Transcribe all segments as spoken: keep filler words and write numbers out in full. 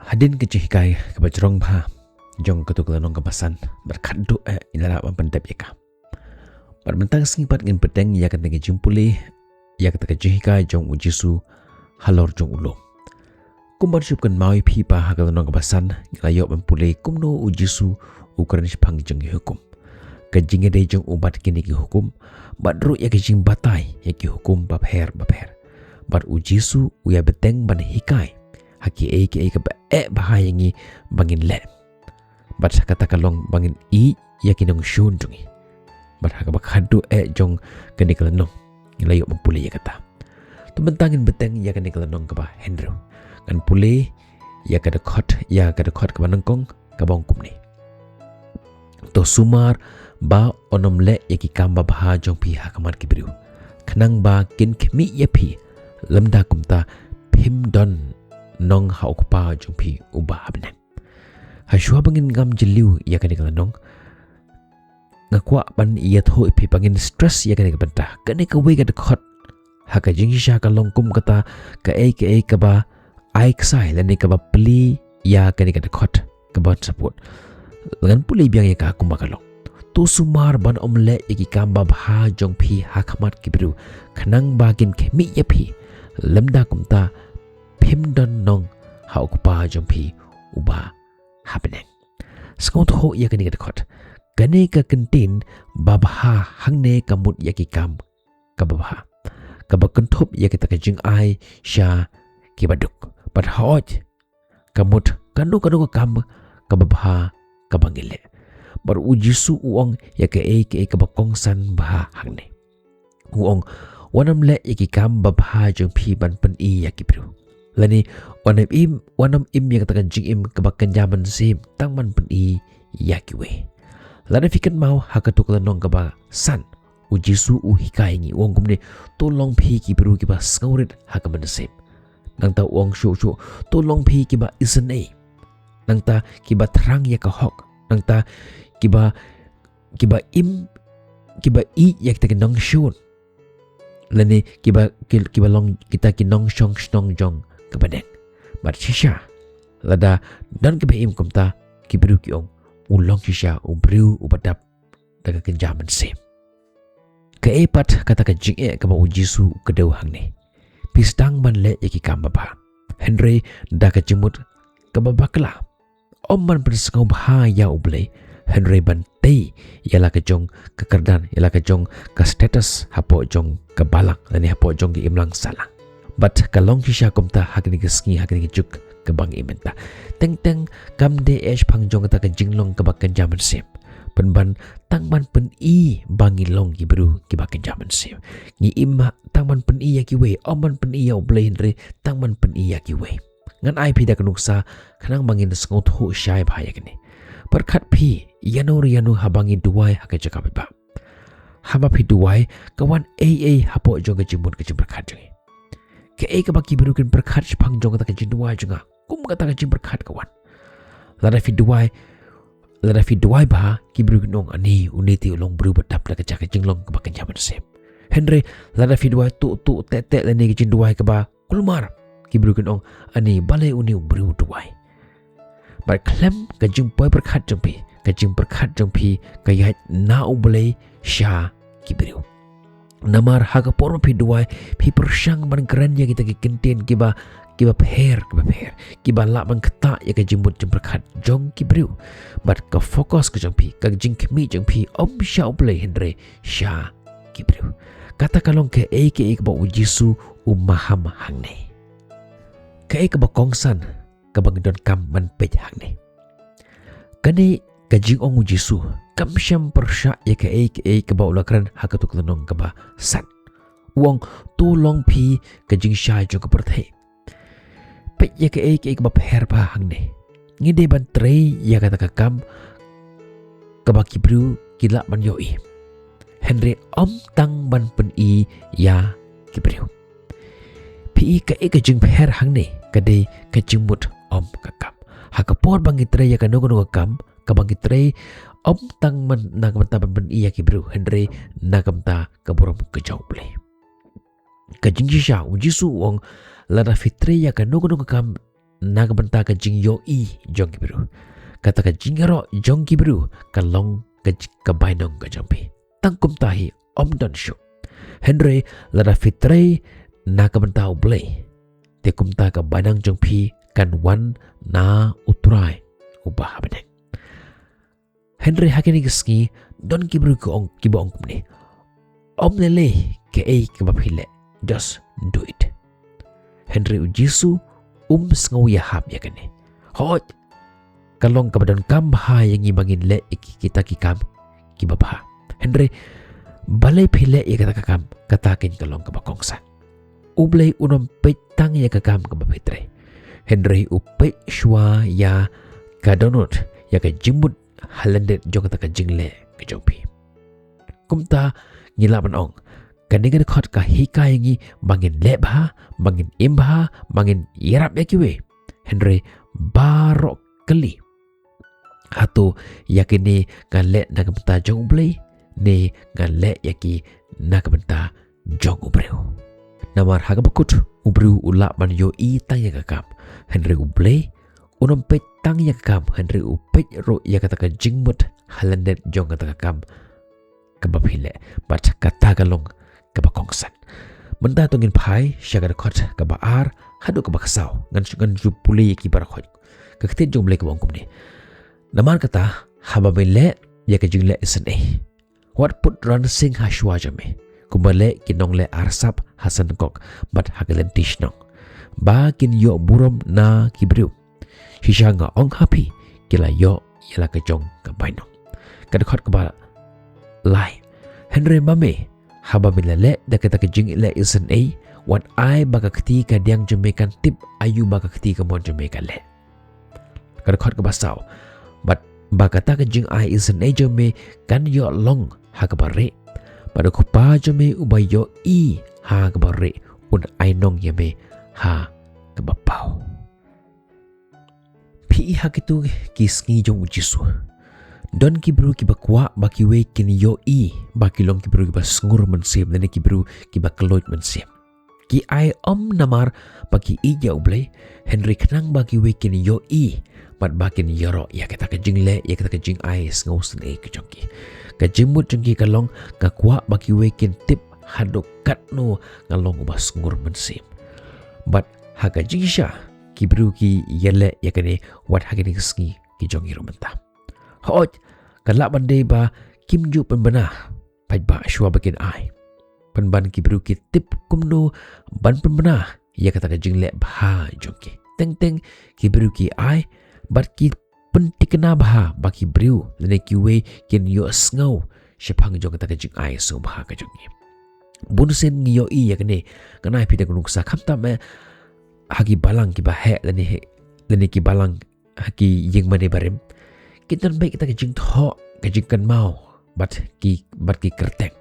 Hadien ka jinghikai kaba jrong bha jong katei ka lynnong kaba san, bad khatduh eh ngi la lah ban pyndep ïa ka. Bad mynta ka sngi pat ngin bteng ïa kane ka jingpule ïa katei ka jinghikai jong u Jisu halor jong u lum. Kumba shu pynkynmaw ïa phi ba ha ka lynnong kaba san ngi la ïoh ban pule kumno u Jisu u kren shaphang jong ki hukum, ka jingïadei jong u bad kine ki hukum, bad ruh ïa ka jingbatai ïa ki hukum bapher bapher. Bad u Jisu u ïa bteng ban hikai ha kiei kiei kaba eh bha ïa ngi ba ngin leh. Bad ha kata ka long ba ngin ïeit ïa ki nongshun jong ngi. Bad ha kaba khatduh eh jong kane ka lynnong ngi la ïoh ban pule ïa kata. To mynta ngin bteng ïa kane ka lynnong kaba hynriew. Ngan pule ïa ka dkhot, ïa ka dkhot kaba nyngkong, kaba ong kumne: To sumar ba yn ym leh ïa ki kam babha jong phi ha khmat ki briew, khnang ba kin khmih ïa phi, lymda kumta phim don nong ha u Kpa jong phi uba ha bneng. Hashwa ba ngin ngam jylliew ïa kane ka lynnong, nga kwah ban ïathuh ïa phi ba ngin stress ïa kane ka bynta. Kane kawei ka dkhot ha ka jingshisha ka long kum kata kaei kaei kaba ai ksai lane kaba plie ïa kane ka dkhot kaba sah pat. Ngan pule biang ïa ka kumba ka long: To sumar ban ym leh ïa ki kam babha jong phi ha khmat ki briew, khnang ba kin khmih ïa phi, lymda kumta phim don nong ha u Kpa jong phi uba ha bneng. Sngewthuh ïa kane ka dkhot. Kane ka kyntien babha hangne ka mut ïa ki kam kaba bha, kaba kynthup ïa kita ki jingai sha kiba duk. Bad hooid, ka mut kano kano ka kam kaba bha kaba ngi leh. Bad u Jisu u ong ïa kaei kaei kaba kongsan bha hangne. U ong, wat nym leh ïa ki kam babha jong phi ban pyni ïa ki briew. Lane wat nym im, wat nym im ïa kata ka jingim kaba kynja mynsiem tang ban pyni ïa kiwei. Lada phi kynmaw ha katei ka lynnong kaba san, u Jisu u hikai ïa ngi, u ong kumne: To long phi ki briew kiba sngewrit ha ka mynsiem. Nangta u ong shuh shuh: To long phi kiba isynei. Nangta kiba thrang ïa ka hok. Nangta kiba, kiba im, kiba ïeit ïa kita ki nongshun. Lane kiba, ki, kiba long kita ki nongshong shnong jong ka bneng. Bad shisha, lada don kiba im kumta, ki briew ki ong, u long shisha u briew uba dap da ka kynja mynsiem. Kaei pat kata ka jingeh kaba u Jisu u kdew hangne? Phi sdang ban leh ïa ki kam babha, hynrei da ka jingmut kaba bakla. Ym ban pynsngewbha ïa U Blei, hynrei ban tei ïa la ka jong ka kyrdan, ïa la ka jong ka status hapoh jong ka balang lane hapoh jong ka imlang sahlang. Bad ka long shisha kumta ha kane ka sngi, ha kane ka juk kaba ngi im mynta. Teng teng kam dei eh shaphang jong kata ka jinglong kaba kynja mynsiem. Pynban tang ban pyni ba ngi long ki briew kiba kynja mynsiem. Ngi im tang ban pyni ïa kiwei, ym ban pyni ïa U Blei hynrei tang ban pyni ïa kiwei. Ngan ai phi da ka nuksa khnang ba ngin sngewthuh shai bha ïa kane. Pyrkhat phi, ïano ïano haba ngi duwai ha ka jaka bad ba, haba phi duwai, ka wan ei ei hapoh jong ka jingmut ka jingpyrkhat jong ngi? Kaei kaba ki briew kin pyrkhat shaphang jong kata ka jingduwai jong nga, kum kata ka jingpyrkhat ka wan. Lada phi duwai, lada phi duwai bha, ki briew kin ong, ani une te u long briew ba dap da ka jaka jinglong kaba kynja mynsiem. Hynrei lada phi duwai tuh tuh teh teh lane ka jingduwai kaba kulmar, ki briew kin ong, ani balei une u briew u duwai. Bad khlem ka jingpoi pyrkhat jong phi, ka jingpyrkhat jong phi ka ïaid na U Blei sha ki briew. Namar ha ka por ba phi duwai, phi pyrshang ban kren ïa kita ki kyntien kiba, kiba pher, kiba pher, kiba lah ban ktah ïa ka jingmut jingpyrkhat jong ki briew. Bad ka focus ka jong phi, ka jingkhmih jong phi ym sha U Blei hynrei sha ki briew. Kata ka long kaei kaei kaba u Jisu u maham hangne. Kaei kaba kongsan kaba ngi donkam ban peit hangne? Kane ka jingong u Jisu kam shym pyrshah ïa kaei kaei kaba u la kren ha katei ka lynnong kaba san. U ong, to long phi ka jingshai jong ka pyrthei. Peit ïa kaei kaei kaba pher bha hangne. Ngi dei ban trei ïa kata ka kam kaba ki briew ki lah ban ïohi, hynrei ym tang ban pyni ïa ki briew. Phi i kaei ka jingpher hangne? Ka dei ka jingmut ym ka kam. Ha ka por ba ngi trei ïa kano kano ka kam kaba ngi trei, ym tang man na ka bynta ban pyni ïa ki briew hynrei na ka bynta ka burom ka jong U Blei. Ka jingshisha u Jisu u ong, lada phi trei ïa kano kano ka kam na ka bynta ka jingïohi jong ki briew. Kata ka jingïaroh jong ki briew ka long ka, ka bainong ka jong phi. Tang kumta hi ym don shuh. Hynrei lada phi trei na ka bynta U Blei, te kumta ka bainong jong phi kan wan na U Trai uba ha bneng. Hynrei ha kine ki sngi don ki briew ki ong, kiba ong kumne: Ym lei lei kaei kaba phi leh, just do it. Hynrei U Jisu um sngew ïahap ïa kane. Hooid, ka long kaba donkam bha ïa ngi ba ngin leh ïa ki, kita ki kam kiba bha. Hynrei balei phi leh ïa kata ka kam, kata keiñ ka long kaba kongsan. U Blei un ym peit tang ïa ka kam kaba phi trei, hynrei u peit shuwa ïa ka dohnud, ïa ka jingmut ha lyndet jong kata ka jingleh ka jong phi. Kumta ngi lah ban ong, kane ka dkhot ka hikai ïa ngi ba ngin leh bha, ba ngin im bha, ba ngin ïarap ïa kiwei. Hynrei baroh kali, hato ïa kine nga leh na ka bynta jong U Blei, ne nga leh ïa ki na ka bynta jong u briew? Namar ha kaba kut u briew u lah ban ïohi tang ïa ka kam, hynrei U Blei un ym peit tang ïa ka kam, hynrei u peit ruh ïa kata ka jingmut ha lyndet jong kata ka kam kaba phi leh. Bad kata ka long kaba kongsan. Mynta to ngin phai sha ka dkhot kaba ar haduh kaba ksaw. Ngan shu, ngan shu pule ïa ki baroh khoit. Ka ktien jong U Blei kaba ong kumne: Namar kata, haba me leh ïa ka jingleh isynei, wat put ransing ha shuwa jong me, kumba leh ki nongleh arsap ha synagogue bad ha ki lynti shnong, ba kin ïoh burom na ki briew. Shisha nga ong ha phi, ki la ïoh ïa la ka jong ka bainong. Ka dkhot kaba lai: Hynrei ma me, haba me la leh da kata ka jingleh isynei, wat ai ba ka kti kadiang jong me kan tip aïu ba ka kti kamon jong me ka leh. Ka dkhot kaba saw: Bad ba kata ka jingai isynei jong me kan ïoh long ha kaba rieh, bad U Kpa jong me uba ïohi ha kaba rieh un ainong ïa me ha kaba paw. Phi i ha kito ki sngi jong U Jisu, don ki briew kiba kwah ba kiwei kin ïohi ba ki long ki briew kiba sngur mynsiem, lane ki briew kiba kylluid mynsiem. Ki ai ym namar ba ki ïeit ïa U Blei, hynrei khnang ba kiwei kin ïohi bad ba kin ïaroh ïa kata ka jingleh, ïa kata ka jingai sngewsynei ka jong ki. Ka jingmut jong ki ka long, nga kwah ba kiwei kin tip haduh katno nga long uba sngur mynsiem. Bad ha ka jingshisha, ki briew ki ïaleh ïa kane wat ha kine ki sngi ki jong ngi ruh mynta. Hooid, ka lah ban dei ba kim ju pynbna paidbah shuwa ba kin ai, pynban ki briew ki tip kumno ban pynbna ïa kata ka jingleh bha jong ki. Teng teng ki briew ki ai bad ki pyntikna bha ba ki briew lane kiwei kin ïohsngew shaphang jong kata ka jingai sngewbha ka jong ki. Bun sien ngi ïohi ïa kane, ngan ai phi da ka nuksa, khamtam eh ha ki balang kiba heh lane, lane ki balang ha ki ïingmane barim, ki don beit kita ki jingthoh, ki jingkynmaw bad ki, bad ki kyrteng.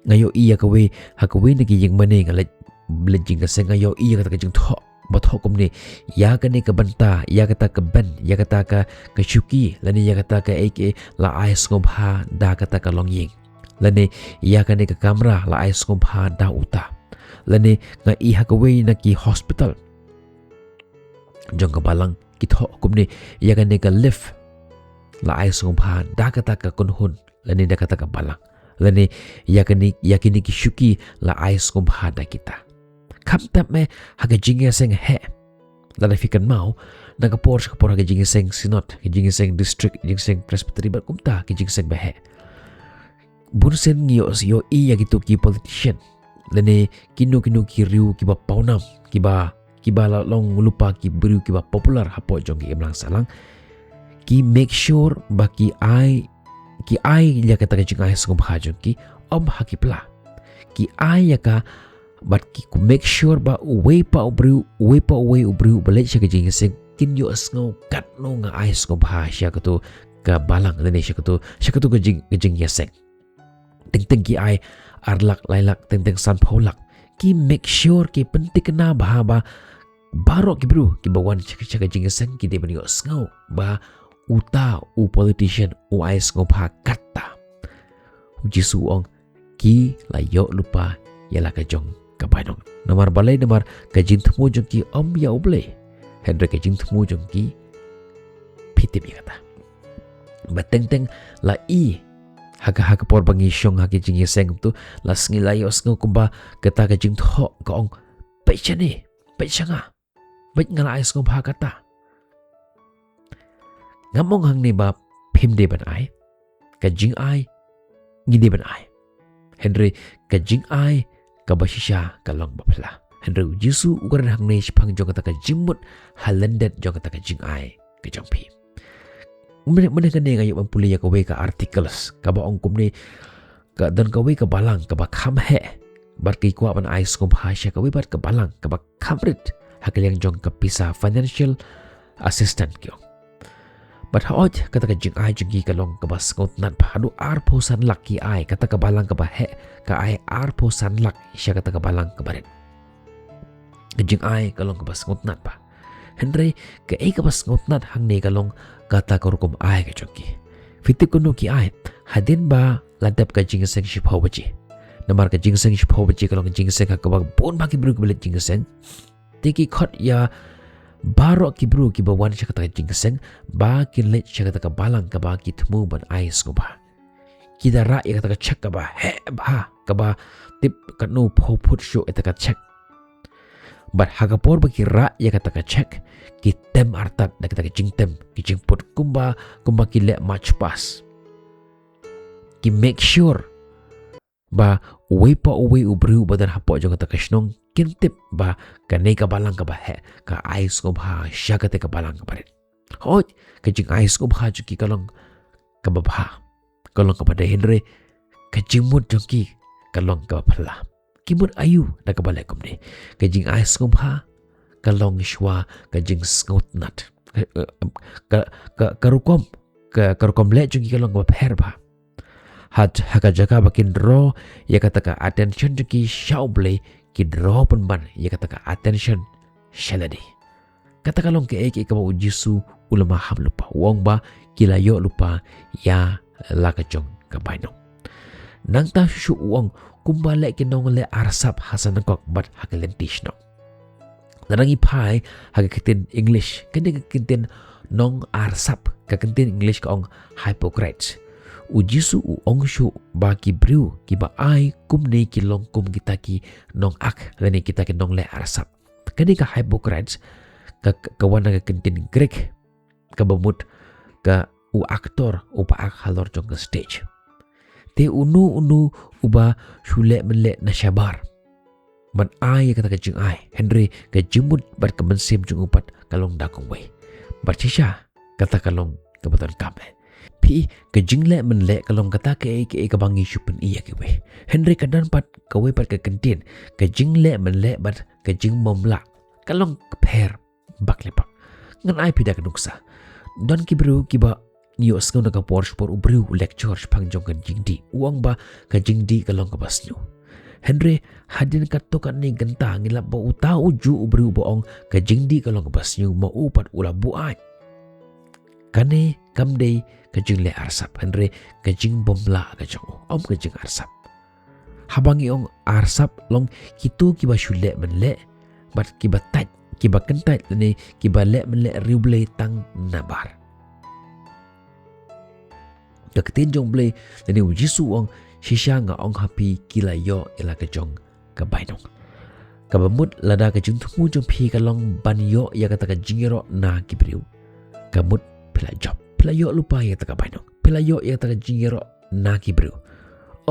Nga ïohi ïa kawei, ha kawei na ki ïingmane, nga leit, leit jingïaseng, nga ïohi ïa kata ka jingthoh ba thoh kumne: Ïa kane ka bynta, ïa kata ka bench, ïa kata ka, ka shuki, lane ïa kata kaei kaei la ai sngewbha da kata ka longïing, lane ïa kane ka kamra la ai sngewbha da uta. Lane nga i ha kawei na ki hospital jong ka balang, ki thoh kumne: Ïa kane ka lift la ai sngewbha da kata ka kynhun lane da kata ka balang, lane ïa kane, ïa kine ki shuki la ai sngewbha da kita. Khamtam eh ha ka jingïaseng heh, lada phi kynmaw, na ka por sha ka por ha ka jingïaseng synod, ka jingïaseng district, jingïaseng presbytery bad kumta ki jingïaseng ba heh, bun sien ngi ïoh, ïohi ïa kito ki politician lane kino kino ki riew kiba pawnam, kiba, kiba la long lypa ki briew kiba popular hapoh jong ki imlang sahlang, ki make sure ba ki ai, ki ai ïa kata ka jingai sngewbha jong ki ym ha ki pla. Ki ai ïa ka bad ki make sure ba uwei pa u briew, uwei pa uwei u briew uba leit sha ka jingïaseng kin ïohsngew katno nga ai sngewbha sha kato ka balang lane sha kato, sha kato ka jing, ka jingïaseng. Teng teng ki ai ar lak, lai lak, teng teng sanphew lak. Ki make sure, ki pyntikna bha ba baroh ki briew kiba wan sha ka, sha ka jingïaseng ki dei ban ïohsngew ba uta u politician u ai sngewbha katta. U Jisu u ong, ki la ïoh lypa ïa la ka jong ka bainong. Namar balei? Namar ka jingthmu jong ki ym ïa U Blei, Hynrei ka jingthmu jong ki, phi tip ïa kata. Ba teng teng la i, ha ka, ha ka por ba ngi shong ha ki jingïaseng tu, la sngi la ïohsngew kumba kata ka jingthoh ka ong, peit shane, peit sha nga, peit nga la ai sngewbha kata. Ngam ong hangne ba phim dei ban ai, ka jingai ngi dei ban ai. Hynrei ka jingai kaba shisha ka long ba phylla. Hynrei u Jisu u kren hangne shaphang jong kata ka jingmut ha lyndet jong kata ka jingai ka jong phi. Mynne, mynne kane nga ïoh ban pule ïa kawei ka articles kaba ong kumne, ka don kawei ka balang kaba kham heh bad ki kwah ban ai sngewbha sha kawei pat ka balang kaba kham rit ha ka liang jong ka pisa, financial assistance ki ong. Bad hooid kata ka jingai jong ki ka long kaba sngewtynnat bha, haduh arphew san lak ki ai, kata ka balang kaba heh ka ai arphew san lak sha kata ka balang kaba rit. Ka jingai ka long kaba sngewtynnat bha. Hynrei kaei kaba sngewtynnat hangne ka long kata ka rukom ai ka jong ki. Phi tip kumno ki ai? Hadien ba la dep ka jingïaseng shiphew baje. Namar ka jingïaseng shiphew baje ka long ka jingïaseng ha kaba bun bha ki briew kiba leit jingïaseng. Te ki khot ïa baroh ki briew kiba wan sha kata ka jingïaseng ba kin leit sha kata ka balang kaba ki thmu ban ai sngewbha. Ki da rah ïa kata ka cheque kaba heh bha, kaba tip katno phew phut shuh ïa kata ka cheque. Bad ha ka por ba ki rah ïa kata ka cheque, ki tem artat da kata ka jingtem, ki jingput kumba, kumba ki leh march past. Ki make sure ba uwei pa uwei u briew uba don hapoh jong kata ka shnong kin tip ba kane ka balang kaba heh ka ai sngewbha sha kata ka balang kaba rit. Hooid, ka jingai sngewbha jong ki ka long kaba bha, ka long kaba dei, hynrei ka jingmut jong ki ka long kaba phylla. Ki mut aïu da kaba leh kumne? Ka jingai sngewbha ka long shuwa ka jingsngewtynnat. Ka, ka, ka, ka rukom, ka, ka rukom leh jong ki ka long kaba pher bha. Ha, ha ka jaka ba kin draw ïa kata ka attention jong ki sha U Blei, ki draw pynban ïa kata ka attention sha lade. Kata ka long kaei kaei kaba u Jisu u la maham lypa, u ong ba ki la ïoh lypa ïa la ka jong ka bainong. Nangta shuh shuh u ong, kumba leh ki nongleh arsap ha synagog bad ha ki lynti shnong. Lada ngi phai ha ka ktien English, kane ka ktien nong arsap, ka ktien English ka ong hypocrites. U Jisu u ong shuh ba ki briew kiba ai kumne ki long kum kita ki nongak lane kita ki nongleh arsap. Kane ka hypocrites ka, ka, ka wan na ka ktien Greek kaba mut ka u aktor uba ak halor jong ka stage. Te uno uno uba shu leh mynleh na shabar ban ai ïa kata ka jingai, hynrei ka jingmut bad ka mynsiem jong u pat ka long da kawei. Bad shisha kata ka long kaba donkam eh. Phi, ka jingleh mynleh ka long kata kaei kaei kaba ngi shu pyni ïa kiwei. Hynrei ka don pat kawei pat ka ktien, ka jingleh mynleh bad ka jingbymlah ka long ka pher bak le bak. Ngan ai phi da ka nuksa. Don ki briew kiba ngi ïohsngew na ka por sha por u briew u lecture shaphang jong ka jingdih. U ong ba ka jingdih ka long kaba sniew. Hynrei hadien katto katne kynta ngi lap ba uta ujuh u briew ba ong ka jingdih ka long kaba sniew ma u pat u la buaid. Kane kam dei ka jingleh arsap, hynrei ka jingbymlah ka jong u, ym ka jingarsap. Haba ngi ong arsap long kito kiba shu leh mynleh bad kiba tait, kiba kyntait lane kiba leh mynleh riewblei tang nabar. Ka ktien jong U Blei lane u Jisu u ong, shisha nga ong ha phi ki la ïoh ïa la ka jong ka bainong. Kaba mut lada ka jingthmu jong phi ka long ban ïoh ïa kata ka jingïaroh na ki briew, ka mut phi la jop, phi la ïoh lypa ïa kata ka bainong, phi la ïoh ïa kata ka jingïaroh na ki briew.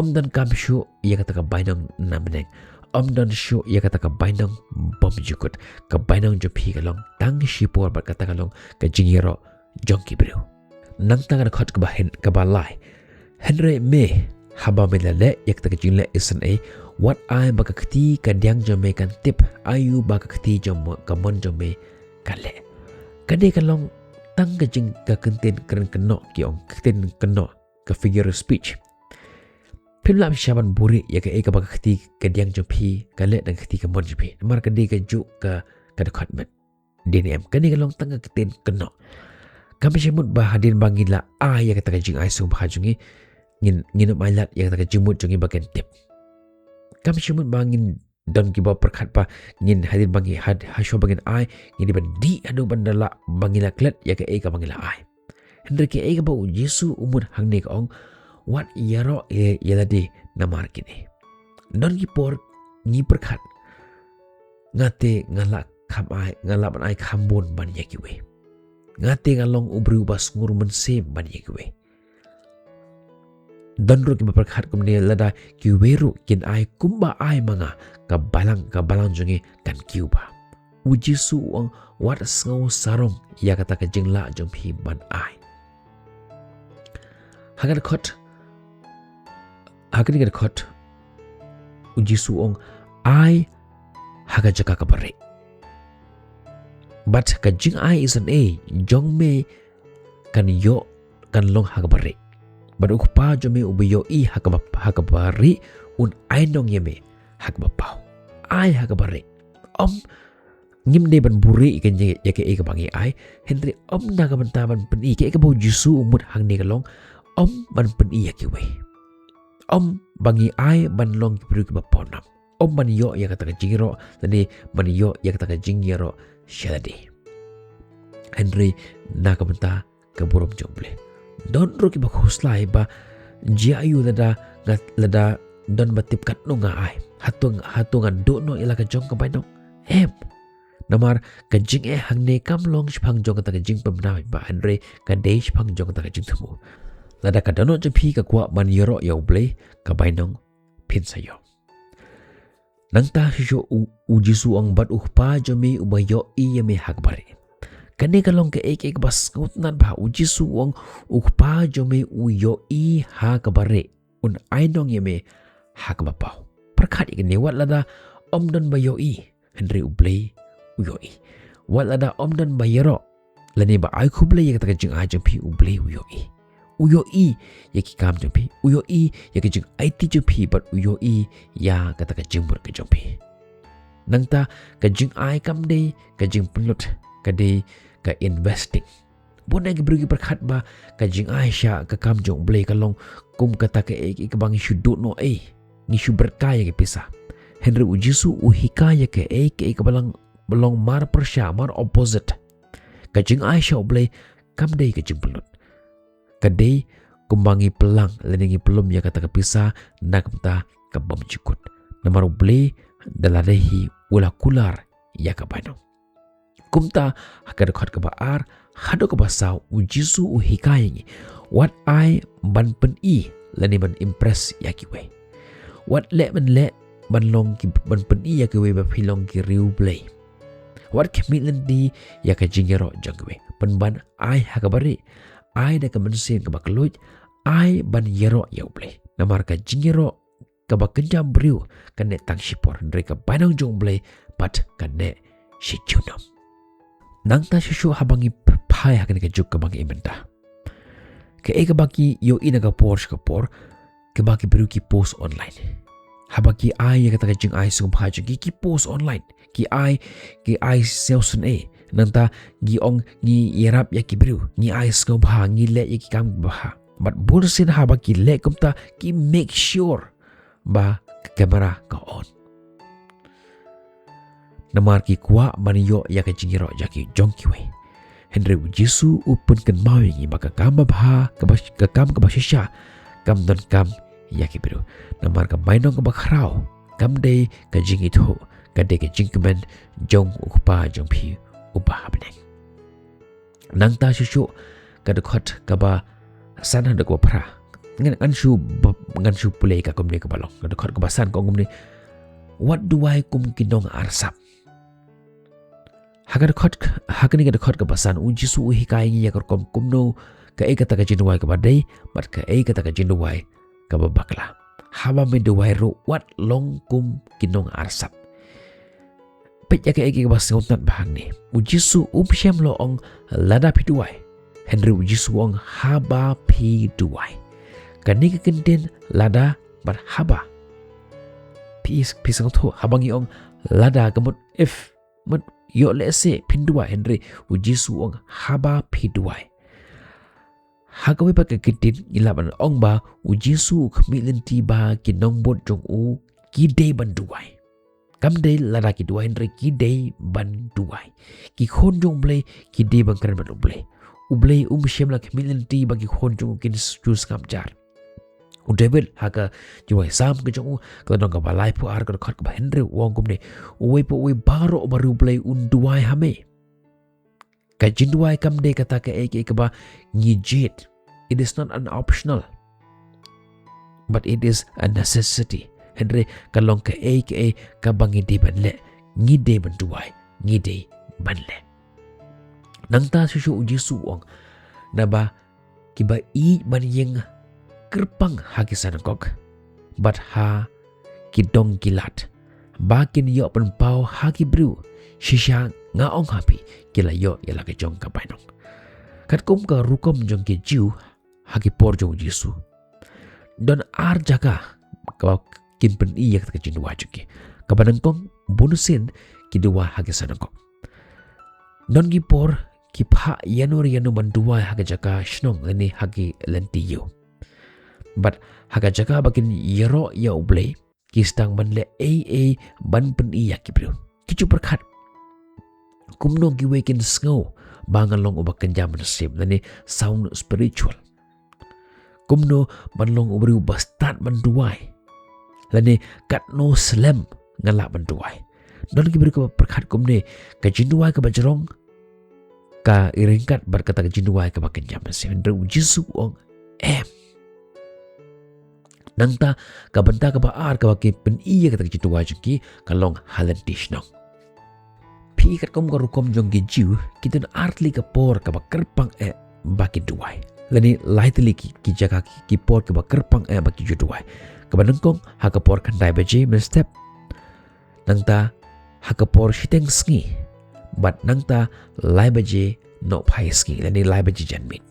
Ym donkam shuh ïa kata ka bainong na bneng. Ym don shuh ïa kata ka bainong bymjukut. Ka bainong jong phi ka long tang shipor bad kata ka long ka jingïaroh jong ki briew. Nangta ka dkhot kaba hyn, kaba lai. Hynrei me, haba me la leh ïa kata ka jingleh isynei, wat ai ba ka kti kadiang jong me kan tip aïu ba ka kti jong mo-, ka mon jong me ka leh. Kane ka long tang ka jing, ka ktien kren kynnoh, ki ong ka ktien kynnoh, ka figure of speech. Phim lah shisha ban buhrieh ïa kaei kaba ka kti kadiang jong phi ka leh da ka kti ka mon jong phi. Namar ka dei kajuh ka, ka dkhot met. Dei ne em, kane ka long tang ka ktien kynnoh. Kam shym mut ba hadien ba ngin la ai ïa kata ka jingai sngewbha jong ngi, ngin, ngin ym ailad ïa kata ka jingmut jong ngi ba kin tip. Kam shym mut ba ngin Don kiba pyrkhat ba ngin hadien ba ngi had hasho ba ngin ai, ngin dei ban dih haduh ban da lah ba ngi la klet ïa kaei kaba ngi la ai. Hynrei kaei kaba u Jisu u mut hangne ka ong, wat ïaroh ïa ïa lade namar kine. Don ki por ngi pyrkhat, nga te nga lah kham ai, nga lah ban ai kham bun ban ïa kiwei. Nga te nga long u briew ba sngur mynsiem ban ïa kiwei. Don ruh kiba pyrkhat kumne, lada kiwei ruh kin ai kumba ai ma nga, ka balang, ka balang jong ngi kan kiew bha. U Jisu u ong, wat sngew sarong ïa kata ka jinglah jong phi ban ai. Ha ka dkhot, ha kane ka dkhot, u Jisu u ong, ai ha ka jaka kaba rieh. Bad ka jingai isynei jong me kan ïoh, kan long ha kaba rieh. Bad u Kpa jong me uba ïohi ha kaba, ha kaba rieh un ai nong ïa me ha kaba paw. Ai ha kaba rieh. Ym, ngim dei ban buhrieh ïa ka, ïa kaei kaba ngi ai. Hynrei ym na ka bynta ban pyni, kaei kaba u Jisu u mut hangne ka long, ym ban pyni ïa kiwei. Ym ba ngi ai ban long ki briew kiba pawnam. Ym ban ïoh ïa kata ka jingïaroh lane ban ïoh ïa kata ka jingïaroh sha lade. Hynrei na ka bynta ka burom jong U Blei. Don ruh kiba khuslai ba, jia aiu lada nga, lada don ba tip katno nga ai? Hato, hato ngan duh noh ïa la ka jong ka bainong? Em. Namar ka jingeh hangne kam long shaphang jong kata ka jingpynbna ba, hynrei ka dei shaphang jong kata ka jingthmu. Lada ka dohnud jong phi ka kwah ban ïaroh ïa U Blei, ka bainong phin sa ïoh. Nangta shuh shuh u, u Jisu u ong, bad u Kpa jong me uba ïohi ïa me ha kaba rieh. Kane ka long kaei kaei kaba sngewtynnat bha. U Jisu u ong, u Kpa jong me u ïohi ha kaba rieh, un ai nong ïa me ha kaba paw. Pyrkhat ïa kane, wat lada ym don ba ïohi, hynrei U Blei u ïohi. Wat lada ym don ba ïaroh lane ba ai khublei ïa kata ka jingai jong phi, U Blei u ïohi. U ïohi ïa ki kam jong phi, u ïohi ïa ka jingaiti jong phi, bad u ïohi ïa kata ka jingmut ka jong phi. Nangta ka jingai kam dei ka jingpynlut, ka dei ka investing. Bun na ki briew ki pyrkhat ba ka jingai sha ka kam jong U Blei ka long kum kata kaei kaei kaba ngi shu duh noh ei, ngi shu bret kai ïa ki pisa. Hynrei u Jisu u hikai ïa kaei kaei kaba long, ba long mar pyrshah, mar opposite. Ka jingai sha U Blei kam dei ka jingpynlut. Ka dei kumba ngi pynlang lane ngi pynlum ïa kata ka pisa na ka bynta ka bym jukut. Namar U Blei da lade hi u la kular ïa ka bainong. Kumta ha ka dkhot kaba ar haduh kaba saw, u Jisu u hikai ïa ngi, wat ai ban pyni lane ban impress ïa kiwei. Wat leh ban leh ban long ki, ban pyni ïa kiwei ba phi long ki riew Blei. Wat khmih lynti ïa ka jingïaroh jong kiwei. Pynban ai ha kaba rieh, ai da ka mynsiem kaba kylluid, ai ban ïaroh ïa U Blei. Namar ka jingïaroh kaba kynja briew ka neh tang shipor, hynrei ka bainong jong U Blei pat ka neh shi junom. Nangta shuh shuh haba ngi phai ha kane ka juk kaba ngi im mynta, kaei kaba ngi ïohi na ka por sha ka por, kaba ki briew ki post online. Haba ki ai ïa kata ka jingai sngewbha jong ki, ki post online. Ki ai, ki ai sngewsynei. Nangta ki ong, ngi ïarap ïa ki briew, ngi ai sngewbha, ngi leh ïa ki kam bha. Bad bun sien haba ki leh kumta, ki make sure ba ka kamera ka on. Namar ki kwah ban ïoh ïa ka jingïaroh jong ki, jong kiwei. Hynrei u Jisu u pynkynmaw ïa ngi ba ka kam babha, kaba, ka kam kaba shisha kam donkam ïa ki briew. Namar ka bainong kaba khraw kam dei ka jingithuh, ka dei ka jingkmen jong U Kpa jong phi uba ha bneng. Nangta shuh shuh ka dkhot kaba san haduh kaba phra. Ngan, ngan shu ba-, ngan shu pule ka kumne kaba long. Ka dkhot kaba san ka ong kumne, wat duwai kum ki nongarsap. Ha ka dkhot, ha kane ka dkhot kaba san, u Jisu u hikai ngi ïa ka rukom kumno, kaei kata ka jingduwai kaba dei bad kaei kata ka jingduwai kaba bakla. Haba me duwai ruh wat long kum ki nongarsap. Peit ïa kaei kaei kaba sngewtynnat ba hangne. U Jisu um shym la ong lada phi duwai. Hynrei u Jisu u ong haba phi duwai. Kane ka kyntien lada bad haba, phi, phi sngewthuh, haba ngi ong lada ka mut if, mut ïoh lehse phin duwai, hynrei u Jisu u ong haba phi duwai. Ha kawei pat ka kyntien ngi lah ban ong ba u Jisu u khmih lynti ba ki nongbud jong u ki dei ban duwai. Kam dei lada ki duwai, hynrei ki dei ban duwai. Ki khun jong U Blei ki dei ban kren bad U Blei. U Blei um shym la khmih lynti ba ki khun jong u kin shu sngap jar. U David ha ka jingduwai Salm ka jong u, ka lynnong kaba laiphew ar, ka dkhot kaba hynriew, u ong kumne: Uwei pa uwei baroh uba riewblei un duwai ha me. Ka jingduwai kam dei kata kaei kaei kaba ngi jied. It is not an optional, but it is a necessity. Hynrei ka long kaei kaei kaba ngi dei ban leh, ngi dei ban duwai, ngi dei ban leh. Nangta shuh shuh U Jisu u ong, naba kiba ïeit ban ïeng kyrpang ha ki synagog bad ha ki dong ki lad, ba kin ïoh pynpaw ha ki briew. Shisha nga ong ha phi, ki la ïoh ïa la ka jong ka bainong. Katkum ka rukom jong ki Jiw ha ki por jong U Jisu, don ar jaka kaba kin pyni ïa kata ka jingduwai jong ki. Kaba nyngkong, bunsien ki duwai ha ki synagog. Don ki por ki phah ïano re ïano ban duwai ha ka jaka shnong lane ha ki lynti ïew. Bad ha ka jaka ba kin ïaroh ïa U Blei, ki sdang ban leh ei ei ban pyni ïa ki briew. Ki ju pyrkhat kumno kiwei kin sngew ba nga long uba kynja mynsiem, lane sound spiritual. Kumno ban long u briew ba stad ban duwai, lane katno slem nga lah ban duwai. Don ki briew kiba pyrkhat kumne, ka jingduwai kaba jrong ka ïaryngkat bad kata ka jingduwai kaba kynja mynsiem. Hynrei U Jisu u ong, em. Nangta ka bynta kaba ar kaba ki pyni ïa kata ka jingduwai jong ki ka long ha lynti shnong. Phi, katkum ka rukom jong ki Jiw, ki don ar tylli ka por kaba kyrpang eh ba ki duwai, lane lai tylli ki, ki jaka, ki, ki por kiba kyrpang eh ba ki ju duwai. Kaba nyngkong ha ka por khyndai baje mynstep, nangta ha ka por shiteng sngi, bad nangta lai baje nohphai sngi, lane lai baje janmiet.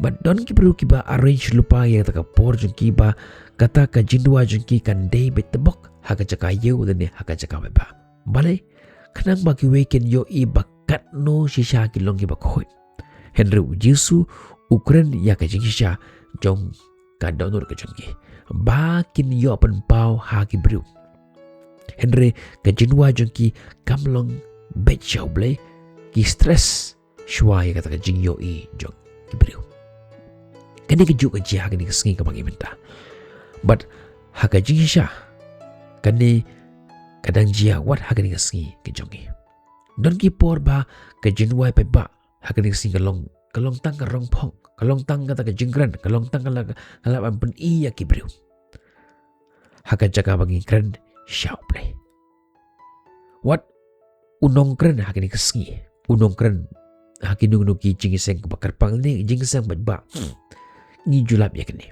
Bad don ki briew kiba arrange lypa ïa kata ka por jong ki ba kata ka jingduwai jong ki kan dei beit tbok ha ka jaka ïew lane ha ka jaka paidbah. Balei? Khnang ba kiwei kin ïohi ba katno shisha ki long kiba khuid. Hynrei U Jisu u kren ïa ka jingshisha jong ka dohnud ka jong ki, ba kin ïoh pynpaw ha ki briew. Hynrei ka jingduwai jong ki kam long beit sha U Blei, ki stress shuwa ïa kata ka jingïohi jong ki briew. Kane kajuh ka jia ha kane ka sngi kaba ngi mynta. Bad ha ka jingshisha, kane ka dang jia wat ha kane ka sngi ka jong ngi. Don ki por ba ka jingduwai paidbah ha kane ka sngi ka long, ka long tang ka rong phong, ka long tang kata ka jingkren, ka long tang ka la, ka la ban pyni ïa ki briew ha ka jaka ba ngin kren sha U Blei. Wat u nongkren ha kane ka sngi, u nongkren ha kino kino ki jingïaseng kaba kyrpang ne jingïaseng paidbah, ngi ju lap ïa kane.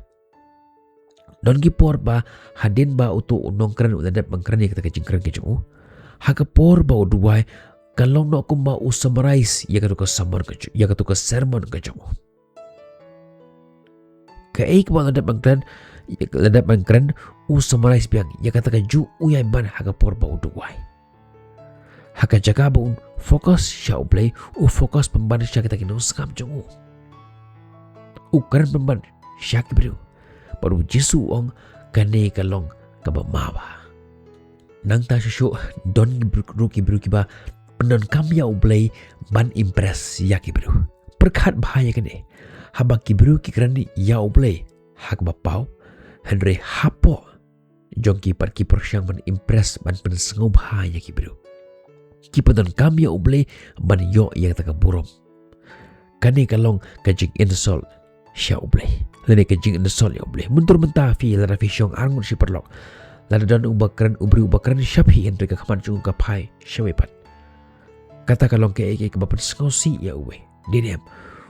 Don ki por ba hadien ba uto u nongkren u la dep ban kren ïa kata ka jingkren ka jong u, ha ka por ba u duwai, ka long noh kumba u summarize ïa kato ka sermon ka jong, ïa kato ka sermon ka jong u. Kaei kaba la dep ban kren, la dep ban kren, u summarize biang ïa kata kajuh u ïai ban ha ka por ba u duwai. Ha ka jaka ba un focus sha U Blei, u focus pynban sha kita ki nongsngap jong u. U kren pynban sha ki briew. Bad U Jisu u ong, kane ka long kaba ma bha. Nangta shuh shuh don ki briew, ruh ki briew kiba pyndonkam ïa U Blei ban impress ïa ki briew. Pyrkhat bha ïa kane. Haba ki briew ki kren ïa U Blei ha kaba paw, hynrei hapoh jong ki pat ki pyrshang ban impress, ban pynsngewbha ïa ki briew. Ki pyndonkam ïa U Blei ban ïoh ïa kata ka burom. Kane ka long ka jing insult sha U Blei, lane ka jing insult ïa U Blei. Mynta mynta phi, lada phi shong arngut shi paralok, lada don uba kren, u briew uba kren sha phi, hynrei ka khmat jong u ka phai shawei pat, kata ka long kaei kaei kaba pynsngewsih ïa uwei. Dei ne em?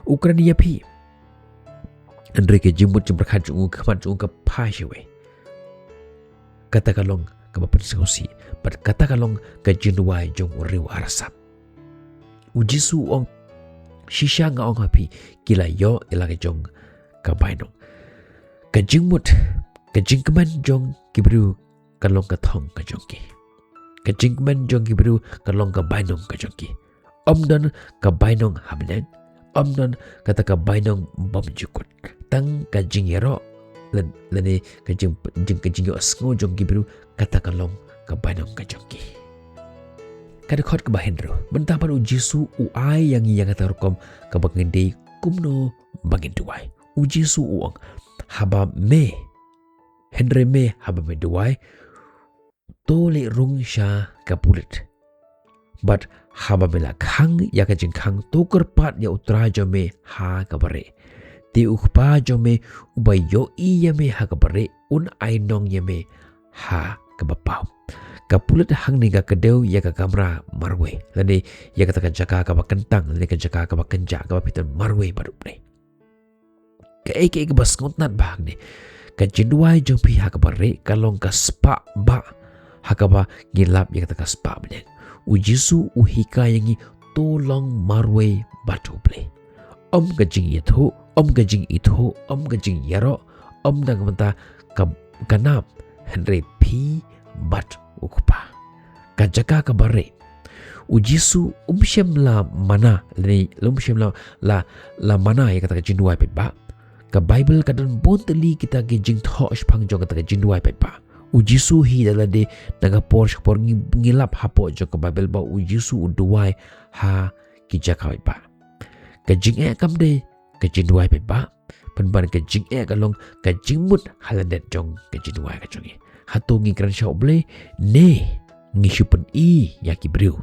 U kren ïa phi, hynrei ka jingmut jingpyrkhat jong u, ka khmat jong u ka phai shawei. Kata ka long kaba pynsngewsih, bad kata ka long ka jingduwai jong u riew arsap. U Jisu u ong, shisha nga ong ha phi, ki la ïoh ïa la ka jong ka bainong. Ka jingmut, ka jingkmen jong ki briew ka long ka thong ka jong ki. Ka jingkmen jong ki briew ka long ka bainong ka jong ki. Ym don ka bainong ha bneng, ym don kata ka bainong bymjukut. Tang ka jingïaroh lane ka jing, jing, ka jingïohsngew jong ki briew, kata ka long ka bainong ka jong ki. Ka dkhot kaba hynriew, mynta pat u Jisu u ai ïa ngi ïa kata ka rukom kaba ngin dei kumno ba ngin duwai. U Jisu u ong, haba me, hynrei me haba me duwai, to leit rung sha ka pulit. Bad haba me la khang ïa ka jingkhang, to kyrpad ïa u Trai jong me ha kaba rieh. Te u Kpa jong me uba ïohi ïa me ha kaba rieh un ai nong ïa me ha kaba paw. Ka pulit hangne ka kdew ïa ka kamra marwei, lane ïa kata ka jaka kaba kyntang, lane ka jaka kaba kynjah, kaba phi don marwei bad U Blei. Kaei kaei kaba sngewtynnat bha hangne, ka jingduwai jong phi ha kaba rieh ka long ka spah bah ha kaba ngi lap ïa kata ka spah bneng. U Jisu u hikai ïa ngi to long marwei bad U Blei. Ym ka jingithuh, ym ka jingithuh, ym ka jingïaroh, ym na ka bynta ka, ka nam, hynrei phi bad u Kpa. Ka jaka kaba rieh. U Jisu um shym la mana, lane um shym la, la, la mana ïa kata ka jingduwai paidbah. Ka Baibl ka don bun tylli kita ki jingthoh shaphang jong kata ka jingduwai paidbah. U Jisu hi da lade, na ka por sha ka por ngi, ngi lap hapoh jong ka Baibl ba u Jisu u duwai ha ki jaka paidbah. Ka jingeh kam dei ka jingduwai paidbah, pynban ka jingeh ka long ka jingmut ha lyndet jong ka jingduwai ka jong ngi. Hato ngi kren sha U Blei ne ngi shu pyni ïa ki briew?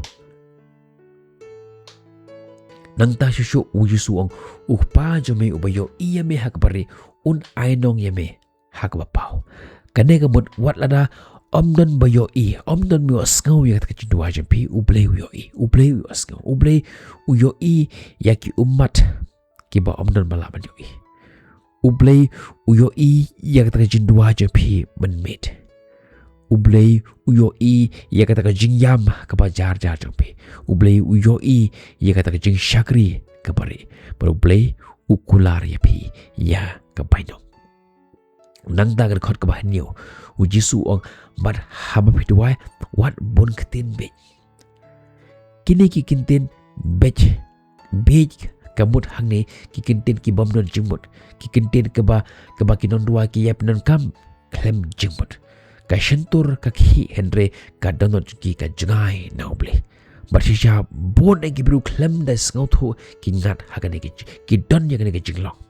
Nangta shuh shuh u Jisu u ong, u Kpa jong me uba ïohi ïa me ha kaba rieh un ai nong ïa me ha kaba paw. Kane ka mut wat lada ym don ba ïohi, ym don ba ïohsngew ïa kata ka jingduwai jong phi, U Blei u ïohi, U Blei u ïohsngew, U Blei u ïohi ïa ki ummat kiba ym don ba lah ban ïohi. U Blei u ïohi ïa kata ka jingduwai jong phi mynmiet. U Blei u ïohi ïa kata ka jingïam kaba jar jar jong phi. U Blei u ïohi ïa kata ka jingshakri kaba rieh. Bad U Blei u kular ïa phi ïa ka bainong. Nangta ka dkhot kaba hynñiew, u Jisu u ong, bad haba phi duwai, wat bun ktien beit. Kine ki kyntien beit, beit ka mut hangne ki kyntien ki bym don jingmut, ki kyntien kaba, kaba ki nongduwai ki ïa pyndonkam khlem jingmut. Ka shyntur ka khih, hynrei ka dohnud jong ki ka jngai na U Blei. Bad shisha bun eh ki briew khlem da sngewthuh ki ngat ha kane ki, ki don ïa kane ka jinglong.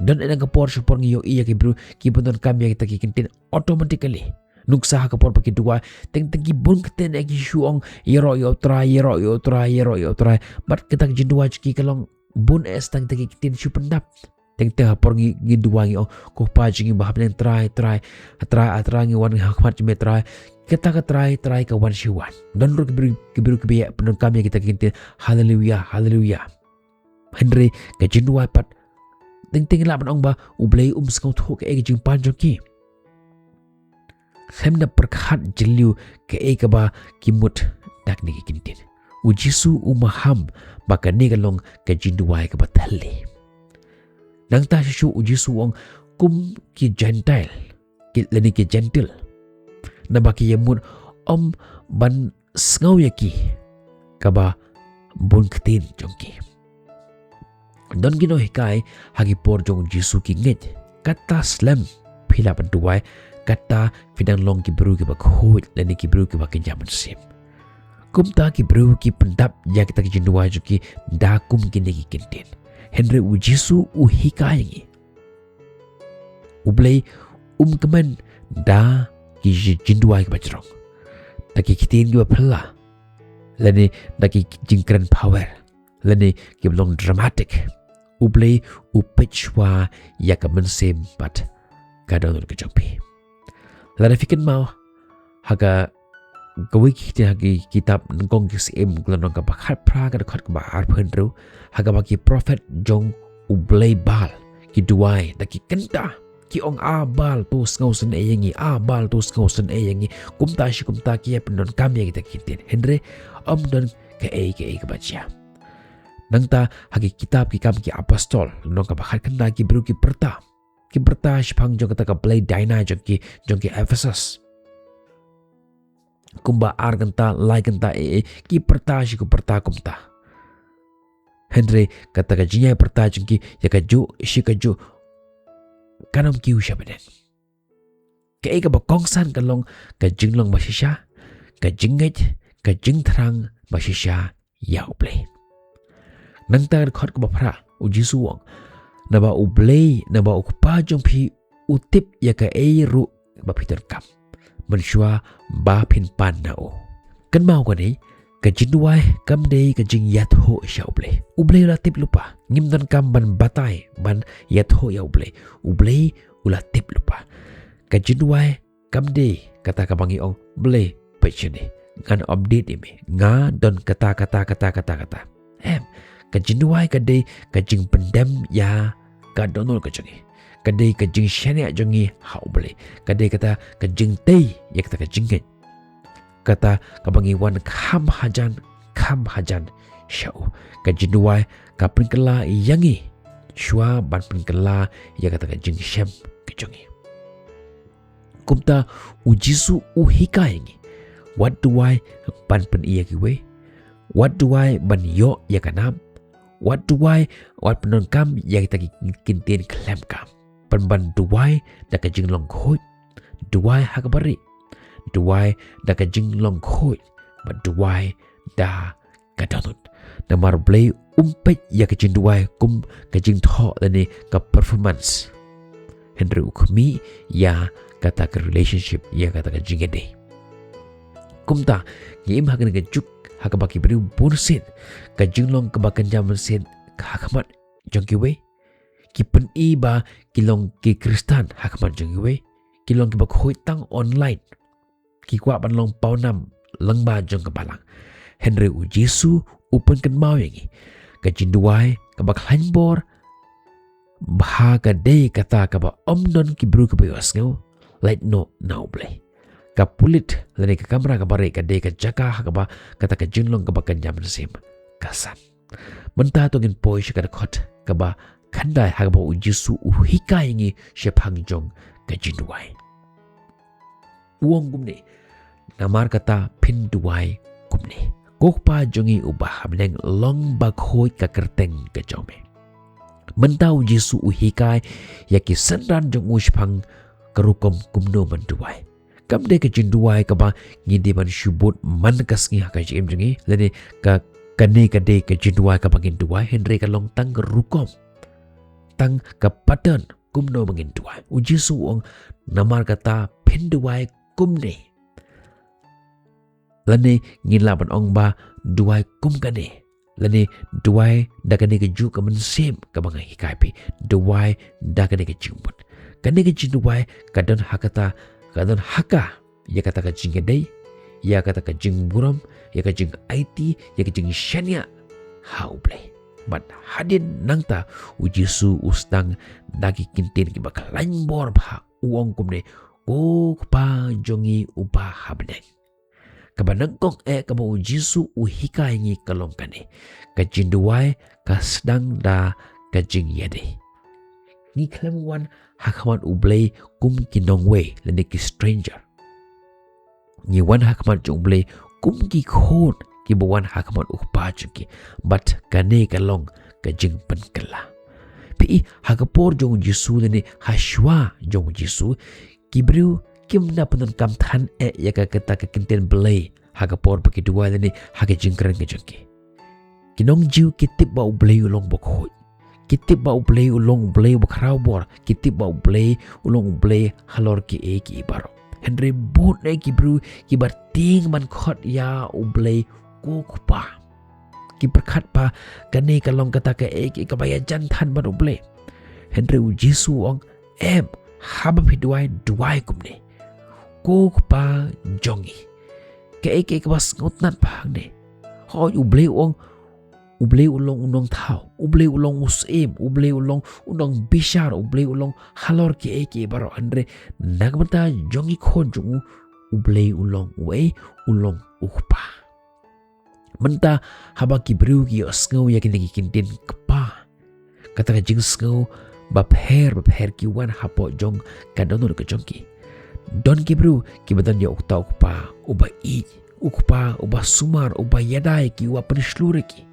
Don eh na ka por sha por ngi ïohi ïa ki briew ki pyndonkam ïa kita ki kyntien automatically. Nuksa ha ka por ba ki duwai, teng teng ki bun ktien eh ki shu ong, ïaroh ïa U Trai, ïaroh ïa U Trai, ïaroh ïa U Trai. Bad kita ki jingduwai jong ki ka long bun eh tang kita ki ktien shu pyndap. Teng teng ha por ngi, ngi duwai ngi ong, ko Kpa jong ngi ba ha bneng, Trai, Trai, Trai, Trai, ngi wan ha khmat jong me Trai. Kata ka Trai, Trai ka wan shi wan. Don ruh ki briew, ki briew kiba ïa pyndonkam ïa kita ki kyntien, Haleluya, Haleluya. Hynrei ka jingduwai pat, teng teng lah ban ong ba U Blei um sngewthuh kaei ka jingpan jong ki. Khlem da pyrkhat jylliew kaei kaba ki mut da kine ki kyntien. U Jisu u maham ba kane ka long ka jingduwai kaba thylli. Nangta shuh shuh u Jisu u ong, kum ki Gentile, ki, lane ki Jentil. Naba ki ïa mut ym ban sngew ïa ki kaba bun ktien jong ki. Don ki nonghikai ha ki por jong u Jisu ki ngeit, kata slem phi lah ban duwai, kata phi dang long ki briew kiba khuid lane ki briew kiba kynja mynsiem. Kumta ki briew ki pyndap ïa kita ki jingduwai jong ki da kum kine ki kyntien. Hynrei u Jisu u hikai ngi, U Blei um kmen da ki ji-, jingduwai kiba jrong, da ki ktien kiba phylla, lane da ki jingkren power, lane kiba long dramatic. U Blei u peit shuwa ïa ka mynsiem bad ka dohnud ka jong phi. Lada phi kynmaw ha ka, kawei ki ktien ha ki kitab Nyngkong ki Syiem, ka lynnong kaba khatphra, ka dkhot kaba arphew hynriew, ha kaba ki prophet jong u blei Baal ki duwai da ki kynta, ki ong, A Baal, to sngewsynei ïa ngi, A Baal, to sngewsynei ïa ngi. Kumta shi kumta ki ïa pyndonkam ïa kita ki ktien. Hynrei ym don kaei kaei kaba jia. Nangta ha ki kitab Ki Kam ki Apostol, lynnong kaba khatkhyndai, ki briew ki pyrta, ki pyrta shaphang jong kata ka blei Diana jong ki, jong ki Ephesus. Kumba ar kynta, lai kynta, eh, eh, ki pyrta shi ki pyrta kumta. Hynrei kata ka jingïapyrta jong ki ïa kajuh shi kajuh kan ym kiew sha bneng. Kaei kaba kongsan ka long ka jinglong ba shisha, ka jingngeit, ka jingthrang ba shisha ïa U Blei. Nangta ka dkhot kaba phra, U Jisu u ong, naba U Blei, naba U Kpa jong phi u tip ïa kaei ruh ba phi donkam mynshuwa ba phin pan na u. Kynmaw kane, ka jingduwai kam dei ka jingïathuh sha U Blei. U Blei u la tip lypa. Ngim donkam ban batai, ban ïathuh ïa U Blei. U Blei u la tip lypa. Ka jingduwai kam dei kata kaba ngi ong, Blei, peit shane, ngan update ïa me, nga don kata, kata, kata, kata, kata. Em, ka jingduwai ka dei ka jingpyndem ïa ka dohnud ka jong ngi. Ka dei ka jingshaniah jong ngi ha U Blei. Ka dei kata ka jingtei ïa kata ka jingngeit, kata kaba ngi wan kham hajan, kham hajan sha u. Ka jingduwai ka pynkylla ïa ngi shuwa ban pynkylla ïa kata ka jingshem ka jong ngi. Kumta U Jisu u hikai ïa ngi, wat duwai ban pyni ïa kiwei, wat duwai ban ïoh ïa ka nam, wat duwai, wat pyndonkam ïa kita ki ktien khlem kam. Pynban duwai da ka jinglong khuid, duwai ha kaba rieh, duwai da ka jinglong khuid, bad duwai da ka dohnud. Namar U Blei um peit ïa ka jingduwai kum ka jingthoh lane ka performance. Hynrei u khmih ïa kata ka relationship, ïa kata ka jingïadei. Kumta, ngi im ha kane ka juk ha kaba ki briew bunsien, ka jinglong kaba kynja mynsiem ka ha khmat jong kiwei. Ki pyni ba ki long ki Khristan ha khmat jong kiwei. Ki long kiba khuid tang online. Ki kwah ban long pawnam lyngba jong ka balang. Hynrei U Jisu u pynkynmaw ïa ngi, ka jingduwai kaba khlaiñ bor bha ka dei kata kaba ym don ki briew kiba ïohsngew, lait noh na U Blei. Ka pulit lane ka kamra kaba rieh ka dei ka jaka ha kaba kata ka jinglong kaba kynja mynsiem ka san. Mynta to ngin poi sha ka dkhot kaba khyndai ha kaba U Jisu u hikai ïa ngi shaphang jong ka jingduwai. U ong kumne, namar kata phin duwai kumne: Ko Kpa jong ngi uba ha bneng, long bakhuid ka kyrteng ka jong me. Mynta U Jisu u hikai ïa ki synran jong u shaphang ka rukom kumno ban duwai. Kam dei ka jingduwai kaba ngi dei ban shu bud man ka sngi ha ka jingim jong ngi, lane ka, kane ka dei ka jingduwai kaba ngin duwai, hynrei ka long tang ka rukom, tang ka pattern kumno ba ngin duwai. U Jisu u ong, namar kata phin duwai kumne. Lane ngin lah ban ong ba duwai kum kane. Lane duwai da kane kajuh ka mynsiem kaba nga hikai phi. Duwai da kane ka jingbud. Kane ka jingduwai ka don ha kata, ka don ha ka ïa kata ka jingïadei, ïa kata ka jingburom, ïa ka jingaiti, ïa ka jingshaniah ha U Blei. Bad hadien nangta U Jisu u sdang da ki kyntien kiba khlaiñ bor bha, u ong kumne: Ko Kpa jong ngi uba ha bneng. Kaba nyngkong eh kaba U Jisu u hikai ngi ka long kane: ka jingduwai ka sdang da ka jingïadei. Ngi khlem wan ha khmat U Blei kum ki nongwei lane ki stranger. Ngi wan ha khmat jong U Blei kum ki khun kiba wan ha khmat U Kpa jong ki. Bad kane ka long ka jingpynkylla. Phi i, ha ka por jong U Jisu lane ha shuwa jong U Jisu, ki briew kim da pyndonkam than eh ïa ka, kata ka kyntien Blei ha ka por ba ki duwai lane ha ka jingkren ka jong ki. Ki nong Jiw ki tip ba U Blei u long bakhuid. Ki tip ba U Blei u long U Blei uba khraw bor. Ki tip ba U Blei u long U Blei halor kiei kiei baroh. Hynrei bun eh ki briew kiba tieng ban khot ïa U Blei Ko Kpa. Ki pyrkhat ba kane ka long kata kaei kaei kaba ïajan than bad U Blei. Hynrei U Jisu u ong, em, haba phi duwai, duwai kumne: Ko Kpa jong ngi. Kaei kaei kaba sngewtynnat bha hangne. Hooid, U Blei u ong, U Blei u long u nongthaw, U Blei u long u syiem, U Blei u long u nongbishar, U Blei u long halor kiei kiei baroh. Hynrei na ka bynta jong ngi khun jong u, U Blei u long uei? U long U Kpa. Mynta haba ki briew ki ïohsngew ïa kine ki kyntien Kpa, kata ka jingsngew bapher bapher ki wan hapoh jong ka dohnud ka jong ki. Don ki briew kiba don ïa uta u kpa uba ïeit, u kpa uba sumar, uba ïada ïa ki, uba pynshlur ïa ki.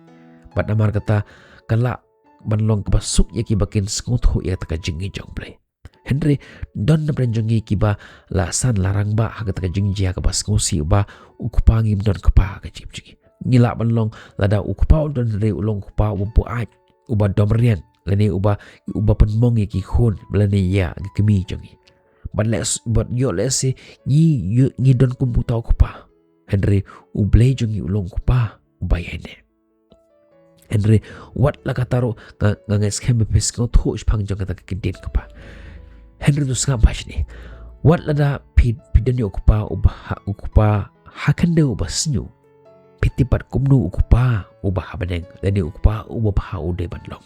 Bad namar kata ka lah ban long kaba suk ïa ki ba kin sngewthuh ïa kata ka jingïeit jong U Blei. Hynrei don na pdeng jong ngi kiba la san la rangbah ha kata ka jingjia kaba sngewsih ba u kpa ngim don kpa ha ka jingim jong ngi. Ngi lah ban long lada u kpa u don hynrei u long u kpa uba buaid, uba domriang, lane uba, uba pynmong ïa ki khun lane ïa ki kmie jong ngi. Bad leh, bad ïoh lehse ngi, ïoh, ngi don kum uta u kpa. Hynrei U Blei jong ngi u long u kpa uba ïaineh. Hynrei wat la kata ruh nga, nga ngeit skhem ba phi sngewthuh shaphang jong kata ka ktien kpa. Hynrei to sngap bha shane. Wat lada phi, phi don ïa u kpa uba ha, u kpa ha khyndew uba sniew, phi tip pat kumno u kpa uba ha bneng lane u kpa uba bha u dei ban long.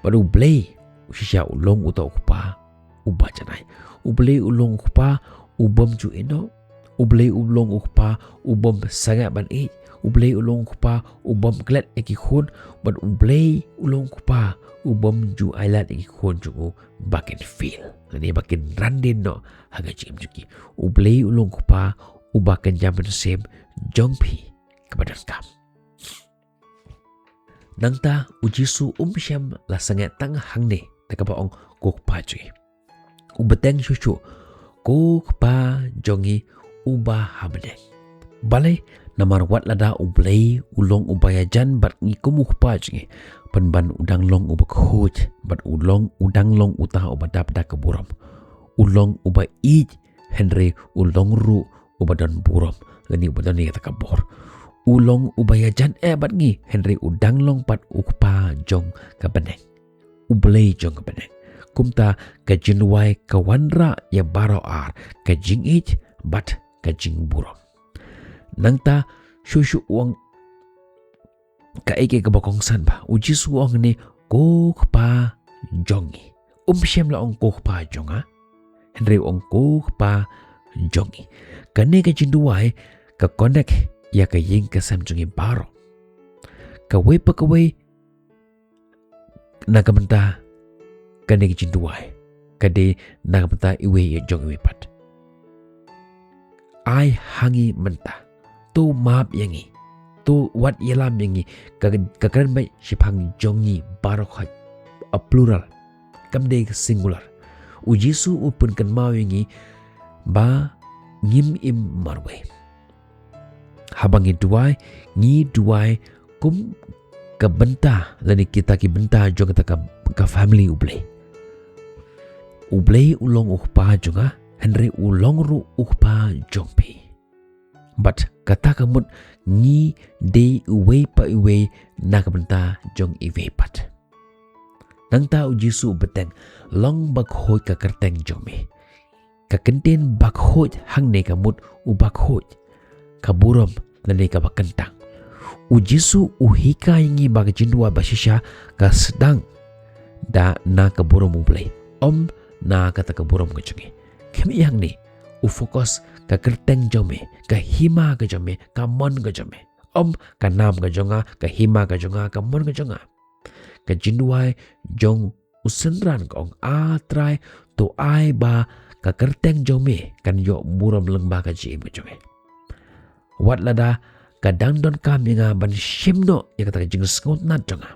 Bad U Blei shisha u long uta u kpa uba janai. U Blei u long u kpa u bym ju ïehnoh. U Blei u long u kpa u bym sangeh ban ïeit. U Blei u long u kpa u bym klet ïa ki khun. Bad U Blei u long u kpa u bym ju ailad ïa ki khun jong u ba kin fail lane ba kin randien noh ha ka jingim jong ki. U Blei u long u kpa uba kynja mynsiem jong phi kaba donkam. Nangta U Jisu um shym la sangeh tang hangne da kaba ong ko Kpa jong ngi. U bteng shuh shuh, ko Kpa jong ngi uba ha bneng. Balei? Namar wat lada U Blei u long uba ïajan bad ngi kum u Kpa jong ngi, pynban u dang long uba khuid bad u long, u dang long uta uba dap da ka burom. U long uba ïeit, hynrei u long ruh uba don burom lane uba don ïa kata ka bor. U long uba ïajan eh bad ngi, hynrei u dang long pat u Kpa jong ka bneng, U Blei jong ka bneng. Kumta ka jingduwai ka wanrah ïa baroh ar, ka jingïeit bad ka jingburom. Nangta shuh shuh u ong kaei kaei kaba kongsan bha. U Jisu u ong ne, ko Kpa jong ngi. Um shym la ong ko Kpa jong nga, hynrei u ong ko Kpa jong ngi. Kane ka jingduwai ka connect ïa ka ïing ka sem jong ngi baroh. Kawei pa kawei na ka bynta kane ka jingduwai ka dei na ka bynta iwei jong iwei pat. Ai ha ngi mynta. To map ïa ngi. To wat ïalam ïa ngi. Ka, ka kren beit shaphang jong ngi baroh, a plural. Kam dei ka singular. U Jisu u pynkynmaw ïa ngi ba ngim im marwei. Haba ngi duwai, ngi duwai kum ka bynta lane kita ki bynta jong kata ka, ka family U Blei. U Blei u long u Kpa jong nga, hynrei u long ruh u Kpa jong phi. Bad kata ka mut ngi dei uwei pa uwei na ka bynta jong iwei pat. Nangta U Jisu u bteng, long bakhuid ka kyrteng jong me. Ka kyntien bakhuid hangne ka mut u bakhuid, ka burom lane kaba kyntang. U Jisu u hikai ïa ngi ba ka jingduwai ba shisha ka sdang da na ka burom U Blei, ym na kata ka burom ka jong ngi. Khmih hangne, u focus ka kyrteng jong me, ka hima ka jong me, ka mon ka jong me. Ym ka nam ka jong nga, ka hima ka jong nga, ka mon ka jong nga. Ka jingduwai jong u synran ka ong, A Trai, to ai ba ka kyrteng jong me kan ïoh burom lyngba ka jingim ka jong ngi. Wat lada ka dang donkam ïa nga ban shim noh ïa kata ka jingsngewtynnat jong nga.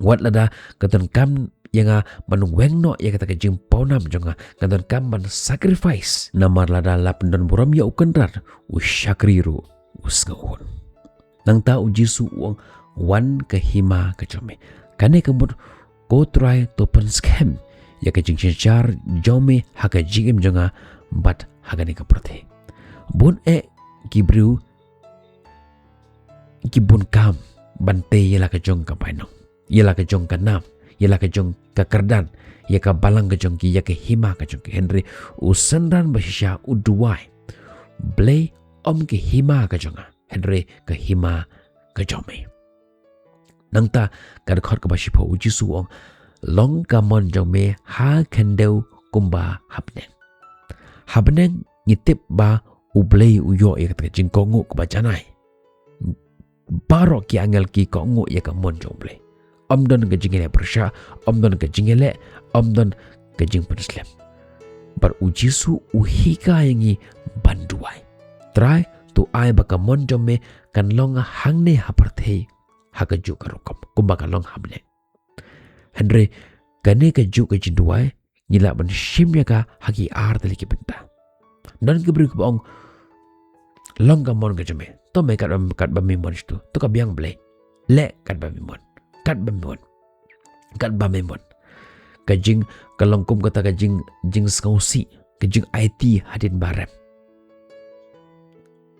Wat lada ka donkam ïa nga ban weng noh ïa kata ka jingpawnam jong nga, ka donkam ban sacrifice. Namar lada la pyndon burom ïa u Kynrad, u shakri ruh u sngewhun. Nangta U Jisu u ong, wan ka hima ka jong me. Kane ka mut, ko Trai, to pynskhem ïa ka jingsynshar jong me ha ka jingim jong nga bad ha kane ka pyrthei. Bun eh ki briew ki bun kam ban tei ïa la ka jong ka bainong, ïa la ka jong ka nam, ïa la ka jong ka kyrdan, ïa ka balang ka jong ki, ïa ka hima ka jong ki. Hynrei u synran ba shisha u duwai, Blei, ym ka hima ka jong nga, hynrei ka hima ka jong me. Nangta ka dkhot kaba shiphew, U Jisu u ong, long ka mon jong me ha khyndew kumba ha bneng. Ha bneng ngi tip ba U Blei u ïoh ïa kata ka jingkohnguh kaba janai. Baroh ki angel ki kohnguh ïa ka mon jong U Blei. Ym don ka jingïaleh pyrshah, ym don ka jingïaleh, ym don ka jingpynslem. Bad U Jisu u hikai ïa ngi ban duwai, Trai, to ai ba ka mon jong me kan long hangne ha pyrthei ha kajuh ka rukom kumba ka long ha bneng. Hynrei Kane ka juh ka jingduwai ngi lah ban shim ïa ka ha ki ar tylli ki bynta. Don ki briew kiba ong, long ka mon ka jong me. To me katba, katba me mon shuh. To ka biang Blei. Leh katba me mon. Katba me mon. Katba me mon. Ka jing, ka long kum kata ka jing, jingsngewsih, ka jingaiti hadien ba rem.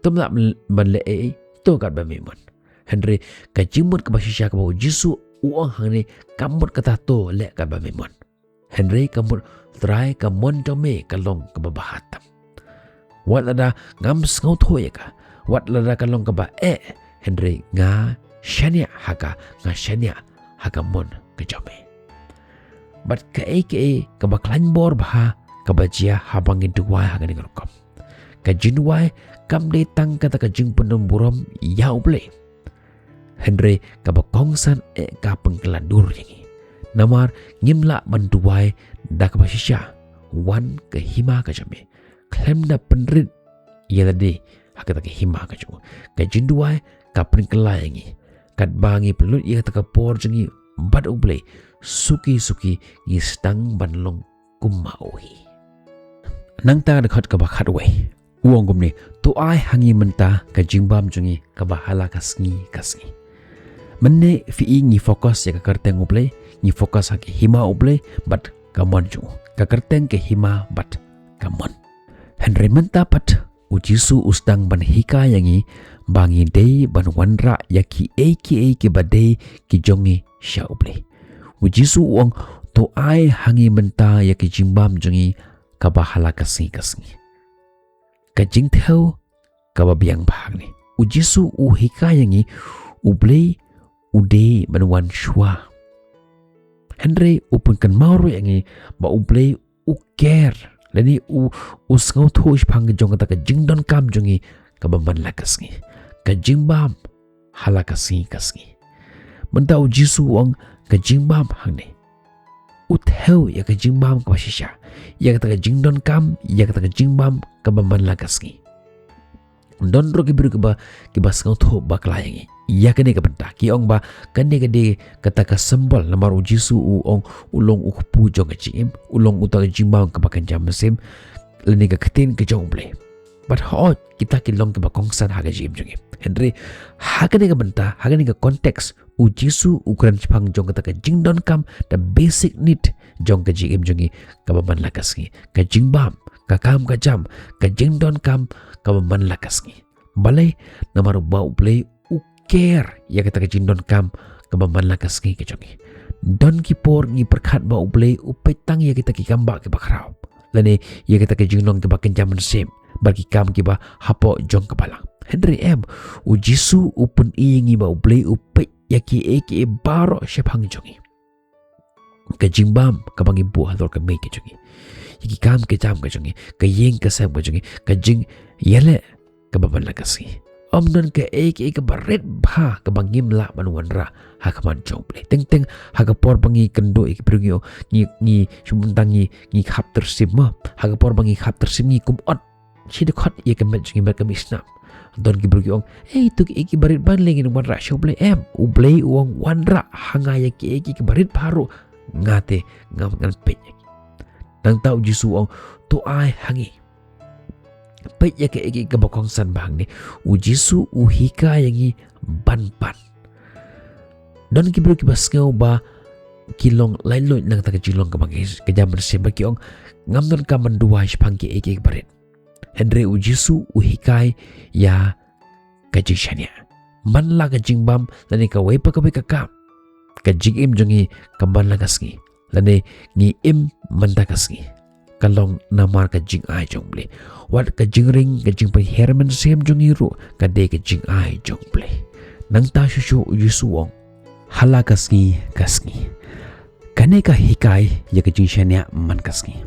To me lah ban leh ei ei, to katba me mon. Hynrei ka jingmut kaba shisha kaba u Jisu u ong hangne kam mut kata, to leh katba me mon. Hynrei ka mut, Trai, ka mon jong me ka long kaba bha tam. Wat lada ngam sngewthuh ïa ka, wat lada ka long kaba eh, hynrei nga shaniah ha ka, nga shaniah ha ka mon ka jong me. Bad kaei kaei kaba khlaiñ bor bha kaba jia haba ngi duwai ha kane ka rukom. Ka jingduwai kam dei tang kata ka jingpyndonkam burom ïa U Blei. Hynrei kaba kongsan eh ka pynkylla dur ïa ngi. Namar ngim lah ban duwai da kaba shisha, wan ka hima ka jong me. Khlem da pynrit ïa lade ha kata ka hima ka jong u. Ka jingduwai ka pynkylla ïa ngi. Katba ngi pynlut ïa kata ka por jong ngi bad U Blei, suki suki ngi sdang ban long kum ma u hi. Nangta ka dkhot kaba khatwei u ong kumne, to ai ha ngi mynta ka jingbam jong ngi kaba ha la ka sngi ka sngi. Mynne phi i ngi focus ïa ka kyrteng U Blei, ngi focus ha ki hima U Blei bad ka mon jong u. Ka kyrteng, ka hima bad ka mon. Hynrei mynta pat u Jisu u sdang ban hikai ïa ngi ba ngi dei ban wanrah ïa kiei kiei kiba dei ki jong ngi sha U Blei. U Jisu u ong, to ai ha ngi mynta ïa ka jingbam jong ngi kaba ha la ka sngi ka sngi. Ka jingthew kaba biang bha hangne, u Jisu u hikai ïa ngi U Blei u dei ban wan shuwa. Hynrei u pynkynmaw ruh ïa ngi ba U Blei u care lane u, u sngewthuh shaphang ka jong kata ka jingdonkam jong ngi kaba man la ka sngi. Ka jingbam ha la ka sngi ka sngi. Mynta u Jisu u ong ka jingbam hangne, u thew ïa ka jingbam kaba shisha, ïa kata ka jingdonkam, ïa kata ka jingbam kaba man la ka sngi. Don ruh ki briew kiba, kiba sngewthuh bakla ïa ngi ïa kane ka bynta, ki ong ba kane ka dei kata ka symbol, namar u Jisu u ong u long u kpu jong ka jingim, u long uta ka jingbam kaba kynja mynsiem lane ka ktien ka jong U Blei. Bad hooid, kita ki long kiba kongsan ha ka jingim jong ngi. Hynrei ha kane ka bynta, ha kane ka context, u Jisu u kren shaphang jong kata ka jingdonkam, the basic need jong ka jingim jong ngi kaba man la ka sngi. Ka jingbam, ka kam ka jam, ka jingdonkam kaba man la ka sngi. Balei? Namar ba U Blei u care ïa kata ka jingdonkam kaba man la ka sngi ka jong ngi. Don ki por ngi pyrkhat ba U Blei u peit tang ïa kita ki kam ba kiba khraw, lane ïa kita ki jinglong kiba kynja mynsiem bad ki kam kiba hapoh jong ka balang. Hynrei em, u Jisu u pyni ïa ngi ba U Blei u peit ïa kiei kiei baroh shaphang jong ngi. Ka jingbam kaba ngi buh halor ka miej ka jong ngi, ïa ki kam ka jam ka jong ngi, ka ïing ka sem ka jong ngi, ka jingïaleh kaba man la ka sngi. Ym don kaei kaei kaba rit bha kaba ngim lah ban wanrah ha khmat jong U Blei. Teng teng ha ka por ba ngi kynduh ïa ki briew, ngi, ngi, ngi, shu bynta ngi, ngi khap tyrsim mo. Ha ka por ba ngi khap tyrsim ngi kum ot shi dkhot ïa ka met jong ngi bad ka mih snam. Don ki briew ki ong, ei, to kiei kiba rit ban leh ngin wanrah sha U Blei. Em, U Blei u ong wanrah ha nga ïa kiei kiei kiba rit baroh, nga te ngam, ngan peit ïa ki. Nangta u Jisu u ong, to ai ha ngi. Peit ïa kaei kaei kaba kongsan bha hangne, u Jisu u hikai ïa ngi ban pan. Don ki briew kiba sngew ba ki long laitluid na kata ka jinglong kaba kynja mynsiem bad ki ong, ngam donkam ban duwai shaphang kiei kiei kiba rit. Hynrei u Jisu u hikai ïa ka jingshaniah. Man la ka jingbam lane kawei pa kawei ka kam, ka jingim jong ngi ka man la ka sngi, lane ngi im man la ka sngi, ka long namar ka jingai jong U Blei. Wat ka jingring, ka jingpynhiar mynsiem jong ngi ruh ka dei ka jingai jong U Blei. Nangta shuh shuh u Jisu u ong, ha la ka sngi ka sngi. Kane ka hikai ïa ka jingshaniah man ka sngi.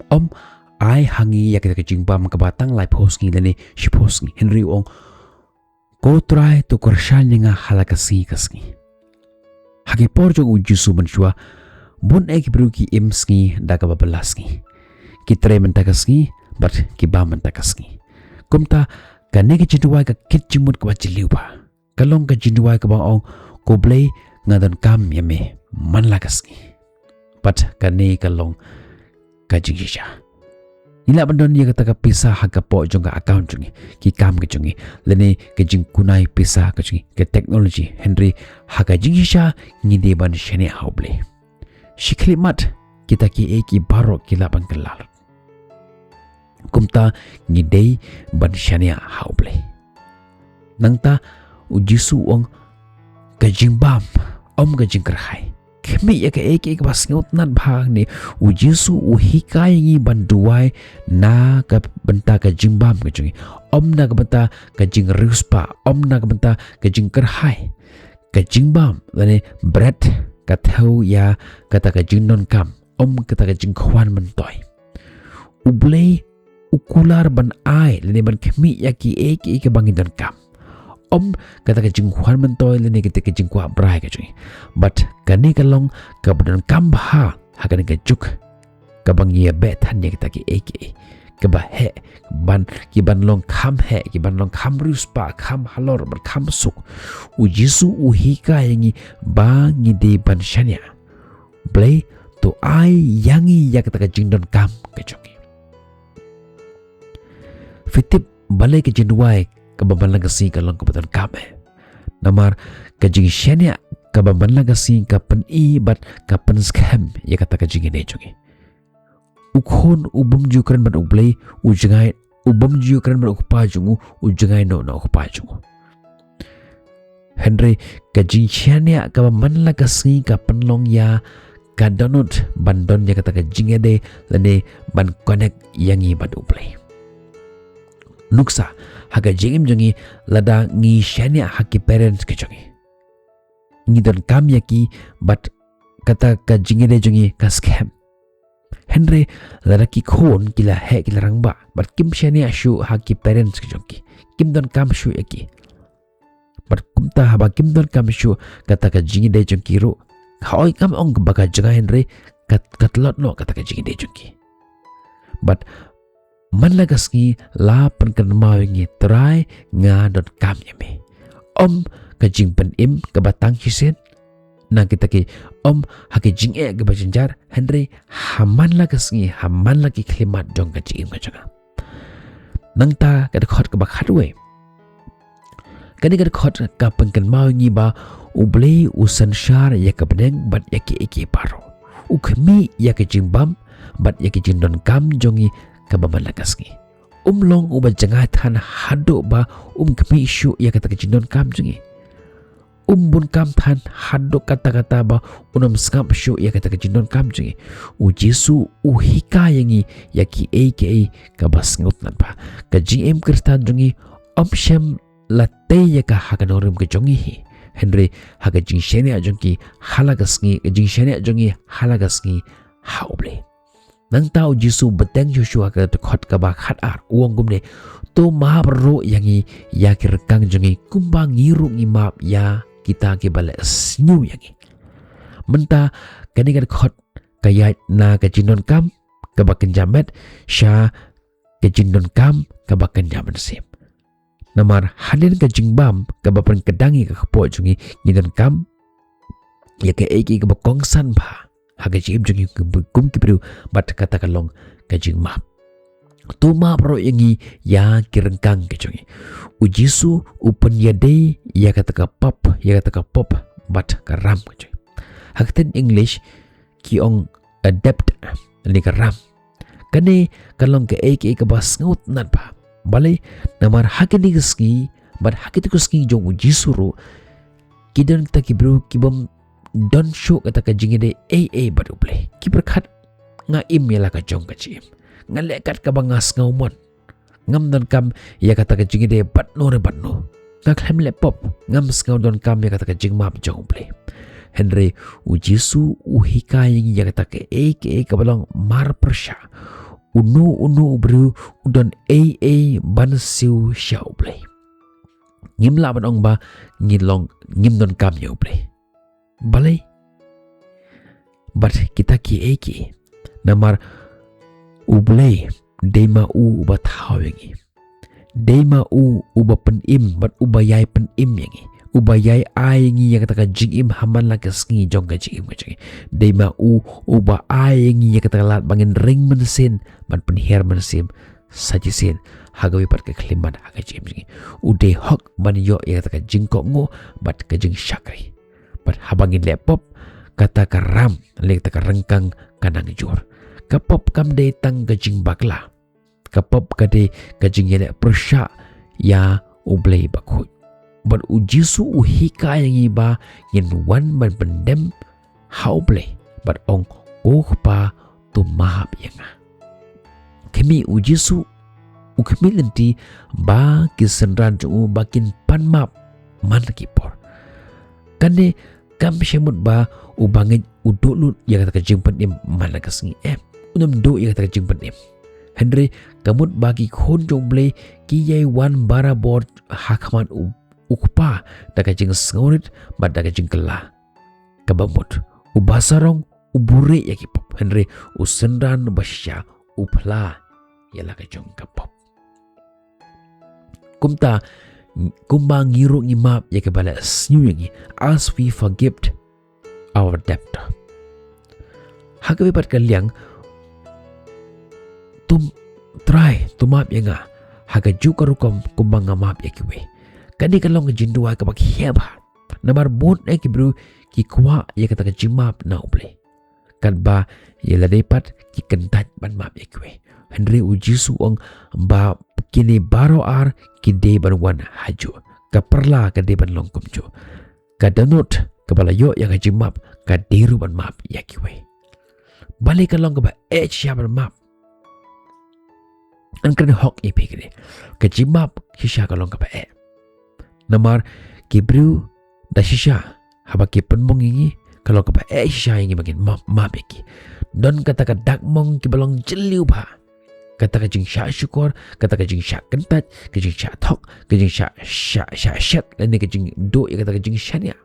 Ym ai ha ngi ïa ka jingbam kaba tang laiphew sngi lane shiphew sngi. Hynrei u ong, ko Trai, to kyrshan ïa nga ha la ka sngi ka sngi. Ha ki por jong u Jisu mynshuwa, bun eh ki briew ki im sngi da kaba bylla sngi. Ki trei mynta ka sngi bad ki bam mynta ka sngi. Kumta kane ka jingduwai ka kit jingmut kaba jylliew bha. Ka long ka jingduwai kaba ong, ko Blei, nga donkam ïa me man la ka sngi. Pat kane ka long ka jingshisha. Ngi lah ban don ïa kata ka pisa ha ka poh jong ka account jong ngi, ki kam ka jong ngi, lane ka jingkunai pisa ka jong ngi, ka technology, hynrei ha ka jingshisha ngi dei ban shaniah ha U Blei. Shi khyllipmat kita kiei kiei baroh ki lah ban kylla lut. Kumta ngi dei ban shaniah ha U Blei. Nangta U Jisu u ong, ka jingbam, ym ka jingkyrhai. Khmih ïa kaei kaei kaba sngewtynnat bha. Ne U Jisu u hikai ïa ngi ban duwai na ka bynta ka jingbam ka jong ngi, ym na ka bynta ka jingriewspah, ym na ka bynta ka jingkyrhai. Ka jingbam lane bret ka thew ïa kata ka jingdonkam, ym kata ka jingkhwan myntoi. U Blei u kular ban ai lane ban khmih ïa kiei kiei kiba ngi donkam, ym kata ka jingkhwan myntoi lane kata ka jingkwah brai ka jong ngi. Bad kane ka long kaba donkam bha ha kane ka juk kaba ngi ïa beh than ïa kita kiei kiei, kaba heh, ban, kiban long kham heh, kiban long kham riewspah, kham halor bad kham suk. U Jisu u hikai ïa ngi ba ngi dei ban shaniah. Blei, to ai ïa ngi ïa kata ka jingdonkam ka jong ngi. Phi tip balei ka jingduwai kaba man la ka sngi ka long kaba donkam eh? Namar ka jingshaniah kaba man la ka sngi ka pyni bad ka pynskhem ïa kata ka jingïadei jong ngi. U khun u bym ju kren bad U Blei, u jngai, u bym ju kren bad u kpa jong u, u jngai noh na u kpa jong u. Hynrei ka jingshaniah kaba man la ka sngi ka pynlong ïa ka dohnud ban don ïa kata ka jingïadei lane ban connect ïa ngi bad U Blei. Nuksa, ha ka jingim jong ngi, lada ngi shaniah ha ki parents ka jong ngi, ngi donkam ïa ki bad kata ka jingïadei jong ngi ka skhem. Hynrei lada ki khun ki la heh, ki la rangbah bad kim shaniah shuh ha ki parents ka jong ki, kim donkam shuh ïa ki, bad kumta haba kim donkam shuh kata ka jingïadei jong ki ruh, ka oi, ngam ong ba ka jngai, hynrei ka, ka tlot noh kata ka jingïadei jong ki. Bad man la ka sngi la pynkynmaw ïa ngi, Trai, nga donkam ïa me. Ym ka jingpynim kaba tang shisien na kita ki, ym ha ki jingeh kiba jynjar, hynrei ha man la ka sngi, ha man la ki khyllipmat jong ka jingim ka jong nga. Nangta ka dkhot kaba khatwei. Kane ka dkhot ka pynkynmaw ïa ngi ba U Blei u synshar ïa ka bneng bad ïa kiei kiei baroh. U khmih ïa ka jingbam bad ïa ka jingdonkam jong ngi kaba man la ka sngi. Um long uba jngai than haduh ba um khmih shuh ïa kata ka jingdonkam jong ngi. Um bun kam than haduh katta katta ba un ym sngap shuh ïa kata ka jingdonkam jong ngi. U Jisu u hikai ïa ngi ïa kiei kiei kaba sngewtynnat bha. Ka jingim Khristan jong ngi ym shym la tei ïa ka ha ka nongrim ka jong ngi hi, hynrei ha ka jingshaniah jong ki ha la ka sngi, ka jingshaniah jong ngi ha la ka sngi ha U Blei. Nangta U Jisu u bteng shuh shuh ha ka dkhot kaba khatar, u ong kumne, to map ruh ïa ngi ïa ki ryngkang jong ngi, kumba ngi ruh ngi map ïa kita kiba leh sniew ïa ngi. Mynta kane ka dkhot ka ïaid na ka jingdonkam kaba kynja met sha ka jingdonkam kaba kynja mynsiem. Namar hadien ka jingbam kaba pynkdang ïa ka kpoh jong ngi, ngi donkam ïa kaei kaei kaba kongsan bha ha ka jingim jong ngi kum ki briew, bad kata ka long ka jingmap. To map ruh ïa ngi ïa ki ryngkang ka jong ngi. U Jisu u pynïadei ïa kata ka pap, ïa kata ka pop bad ka ram ka jong ngi. Ha ka ktien English ki ong a debt, lane ka ram. Kane ka long kaei kaei kaba sngewtynnat bha. Balei? Namar ha kine ki sngi bad ha kito ki sngi jong U Jisu ruh, ki don kita ki briew ki bym don shuh kata ka jingïadei ei ei bad U Blei. Ki pyrkhat, nga im ïa la ka jong ka jingim, nga leh kat kaba nga sngewmon, ngam donkam ïa kata ka jingïadei bad no re bad no. Nga khlem leh pop, ngam sngew donkam ïa kata ka jingmap jong U Blei. Hynrei U Jisu u hikai ïa ngi ïa kata kaei kaei kaba long marpyrshah. Uno uno u briew u don ei ei ban siew sha U Blei. Ngim lah ban ong ba ngi long, ngim donkam ïa U Blei. Balei? Bad kita kiei kiei. Namar U Blei dei ma u uba thaw ïa ngi. Dei ma u uba pynim bad uba ïai pynim ïa ngi. uba ïai ai ïa ngi ïa kata ka jingim ha man la ka sngi jong ka jingim ka jong ngi. Dei ma u uba ai ïa ngi ïa kata ka lad ba ngin ring mynsiem, ban pynhiar mynsiem sa shisien ha kawei pat ka khyllipmat ha ka jingim jong ngi. U dei hok ban ïoh ïa kata ka jingkohnguh bad ka jingshakri. Bad haba ngin leh pop, kata ka ram lane kata ka ryngkang ka nang jur. Ka pop kam dei tang ka jingbakla. Ka pop ka dei ka jingïaleh pyrshah ïa U Blei Bakhuid. Bad U Jisu u hikai ïa ngi ba ngin wan ban pyndem ha U Blei bad ong, "Ko Kpa, to map ïa nga." Khmih, U Jisu u khmih lynti ba ki synran jong u ba kin pan map man la ki por. Kane kam shu mut ba u bangeit u duh lut ïa kata ka jingpynim man la ka sngi, em. Um duh ïa kata ka jingpynim. Hynrei ka mut ba ki khun jong U Blei ki ïai wan barabor ha khmat u, u Kpa da ka jingsngewrit bad da ka jingkylla. Kaba mut, uba sarong u buhrieh ïa ki pop, hynrei u synran ba shisha u phla ïa la ka jong ka pop. Kumta, kumba ngi ruh ngi map ïa kiba la sniew ïa ngi, as we forgive our debtor. Ha kawei pat ka liang, to, Trai, to map ïa nga ha kajuh ka rukom kumba nga map ïa kiwei. Kane ka long ka jingduwai kaba khia bha. Namar bun eh ki briew ki kwah ïa kata ka jingmap na U Blei, katba ïa lade pat ki kyntait ban map ïa kiwei. Hynrei U Jisu u ong ba kine baroh ar ki dei ban wan hajuh. Ka pyrla ka dei ban long kumjuh. Ka dohnud kaba la ïoh ïa ka jingmap ka dei ruh ban map ïa kiwei. Balei ka long kaba eh shisha ban map? Ngan kren hok ïa phi kane. Ka jingmap shisha ka long kaba eh. Namar ki briew da shisha, haba ki pynmong ïa ngi, ka long kaba eh shisha ïa ngi ba ngin map, map ïa ki. Don kata ka dak mong kiba long jylliew bha. Kata ka jingshah shukor, kata ka jingshah kyntait, ka jingshah thok, ka jingshah, shah, shah shet, lane ka jingduh ïa kata ka jingshaniah.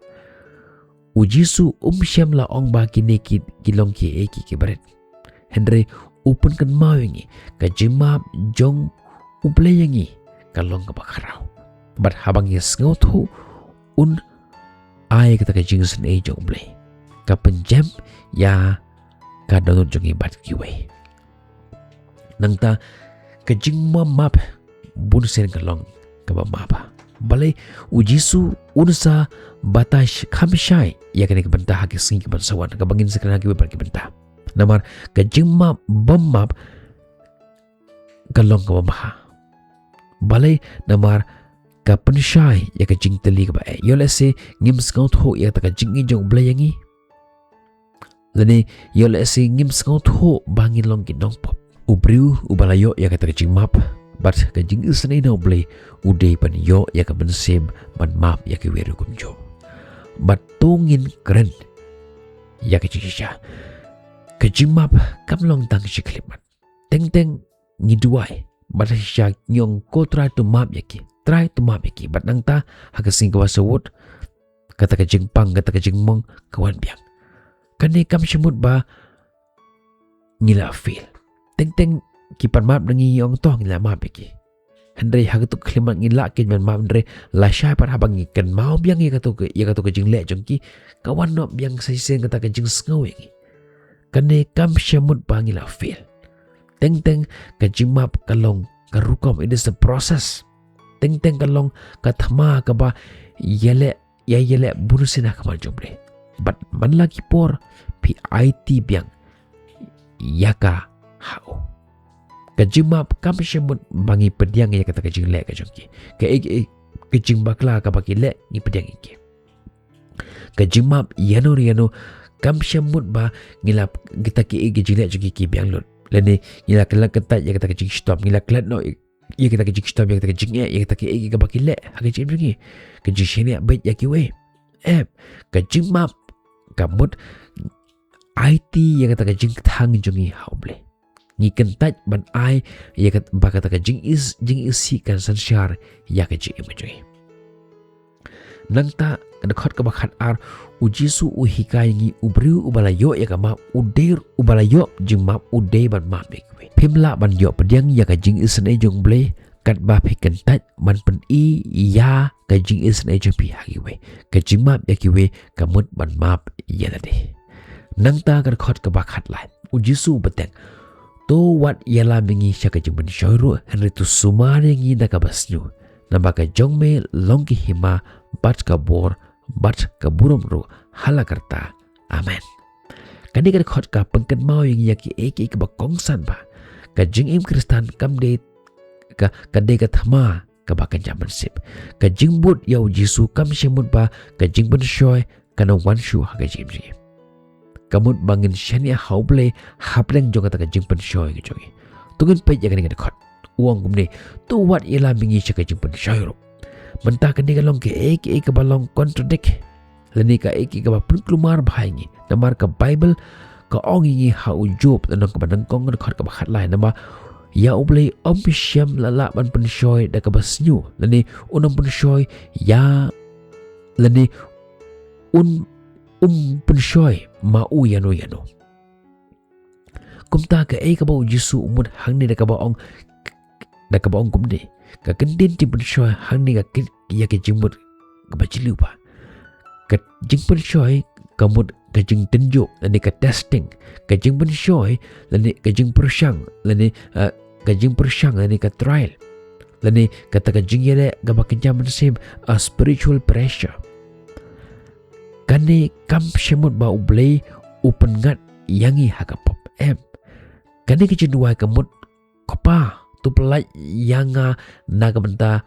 U Jisu um shym la ong ba kine ki, ki long kiei kiei kiba rit. Hynrei u pynkynmaw ïa ngi, ka jingmap jong U Blei ïa ngi ka long kaba khraw. Bad haba ngi sngewthuh, un ai kata ka jingisynei jong U Blei, ka pynjem ïa ka dohnud jong ngi bad kiwei. Nangta ka jingmap bun sien ka long kaba map. Balei U Jisu un sa batai kham shai ïa kane ka bynta ha ki sngi kiban sa wan, kaba ngin sa kren ha kiwei pat ki bynta. Namar ka jingmap bym map ka long kaba bha. Balei? Namar ka pynshai ïa ka jingtylli kaba eh. Ïoh lehse ngim sngewthuh ïa kata ka jingïeit jong U Blei ïa ngi. Lane ïoh lehse ngim sngewthuh ba ngin long ki nongpop. U briew uba la ïoh ïa kata ka jingmap bad ka jingisynei na U Blei, u dei ban ïoh ïa ka mynsiem ban map ïa kiwei ruh kumjuh. Bad to ngin kren ïa ka jingshisha. Ka jingmap kam long tang shi khyllipmat. Teng teng ngi duwai bad shisha ngi ong, "Ko Trai, to map ïa ki. Trai, to map ïa ki." Bad nangta ha ka sngi kaba sa wut, kata ka jingpang, kata ka jingmong ka wan biang. Kane kam shu mut ba ngi la fail. Teng teng ki pan map na ngi, ngi ong, "To ngi la map ïa ki." Hynrei ha kato ka khyllipmat ngi la kynmaw map, hynrei lashai pat haba ngi kynmaw biang ïa kato ka, ïa kato ka jingleh jong ki, ka wan noh biang sa shisien kata ka jingsngew ïa ngi. Kane kam shu mut ba ngi la fail. Teng teng ka jingmap ka long ka rukom, it is a process. Teng teng ka long ka thma kaba ïaleh, ïa ïaleh bun sien ha khmat jong U Blei. Bad man la ki por phi aiti biang ïa ka ha u. Ka jingmap kam shu mut ba ngi pdiang ïa kata ka jingleh ka jong ki. Kaei kaei ka jingbakla kaba ki leh ngi pdiang ïa ki. Ka jingmap ïano ïano kam shu mut ba ngi la, kita kiei ki jingleh jong ki ki biang lut. Lane ngi la klet kyntait ïa kata ka jingshitom, ngi la klet noh ïa kata ka jingshitom, ïa kata ka jingeh, ïa kata kiei kiei kaba ki leh ha ka jingim jong ngi. Ka jingshaniah beit ïa kiwei. Em, ka jingmap ka mut aiti ïa kata ka jingkthang jong ngi ha U Blei. Ngi kyntait ban ai ïa kat-, ba kata ka jingis-, jingisih kan synshar ïa ka jingim jong ngi. Nangta ka dkhot kaba khatar, U Jisu u hikai ngi, u briew uba la ïoh ïa ka map, u dei, uba la ïoh jingmap, u dei ban map ïa kiwei. Phim lah ban ïoh pdiang ïa ka jingisynei jong U Blei Katba phi kyntait ban pyni ïa ka jingisynei jong phi ha kiwei, ka jingmap ïa kiwei ka mut ban map ïa lade. Nangta ka dkhot kaba khatlai, u Jisu u bteng, to wat ïalam ïa ngi sha ka jingpynshoi ruh, hynrei to sumar ïa ngi da kaba sniew. Naba ka jong me long ki hima, bad ka bor, bad ka burom ruh, ha la karta. Amen. Kane ka dkhot ka pynkynmaw ïa ngi ïa kiei kiei kiba kongsan ba ka jingim Khristan kam dei ka, ka dei ka thma kaba kynja mynsiem. Ka jingbud ïa u Jisu kam shym mut ba ka jingpynshoi kan ym wan shuh ha ka jingim jong ngi. Ka mut ba ngin shaniah ha U Blei hapdeng jong kata ka jingpynshoi ka jong ngi. To ngin peit ïa kane ka dkhot. U ong kumne, to wat ïalam ïa ngi sha ka jingpynshoi ruh. Mynta kane ka long kaei kaei kaba long contradict, lane kaei kaei kaba pynkulmar bha ïa ngi. Namar ka Baibl ka ong ïa ngi ha u Job, lynnong kaba nyngkong, dkhot kaba khatlai, naba ïa U Blei ym shym la lah ban pynshoi da kaba sniew, lane un ym pynshoi ïa, lane un ym pynshoi ma u ïano ïano. Kumta kaei kaba u Jisu u mut hangne da kaba ong, da kaba ong kumne, ka kyntien jingpynshoi hangne ka kit ïa ka jingmut kaba jylliew bha. Ka jingpynshoi ka mut ka jingtynjuh, lane ka testing, ka jingpynshoi, lane ka jingpyrshang, lane, eh, ka jingpyrshang, lane ka trial, lane kata ka jingïaleh kaba kynja mynsiem, a spiritual pressure. Kane kam shym mut ba U Blei u pynngat ïa ngi ha ka pop, em. Kane ka jingduwai ka mut, Kpa, to pyllait ïa nga na ka bynta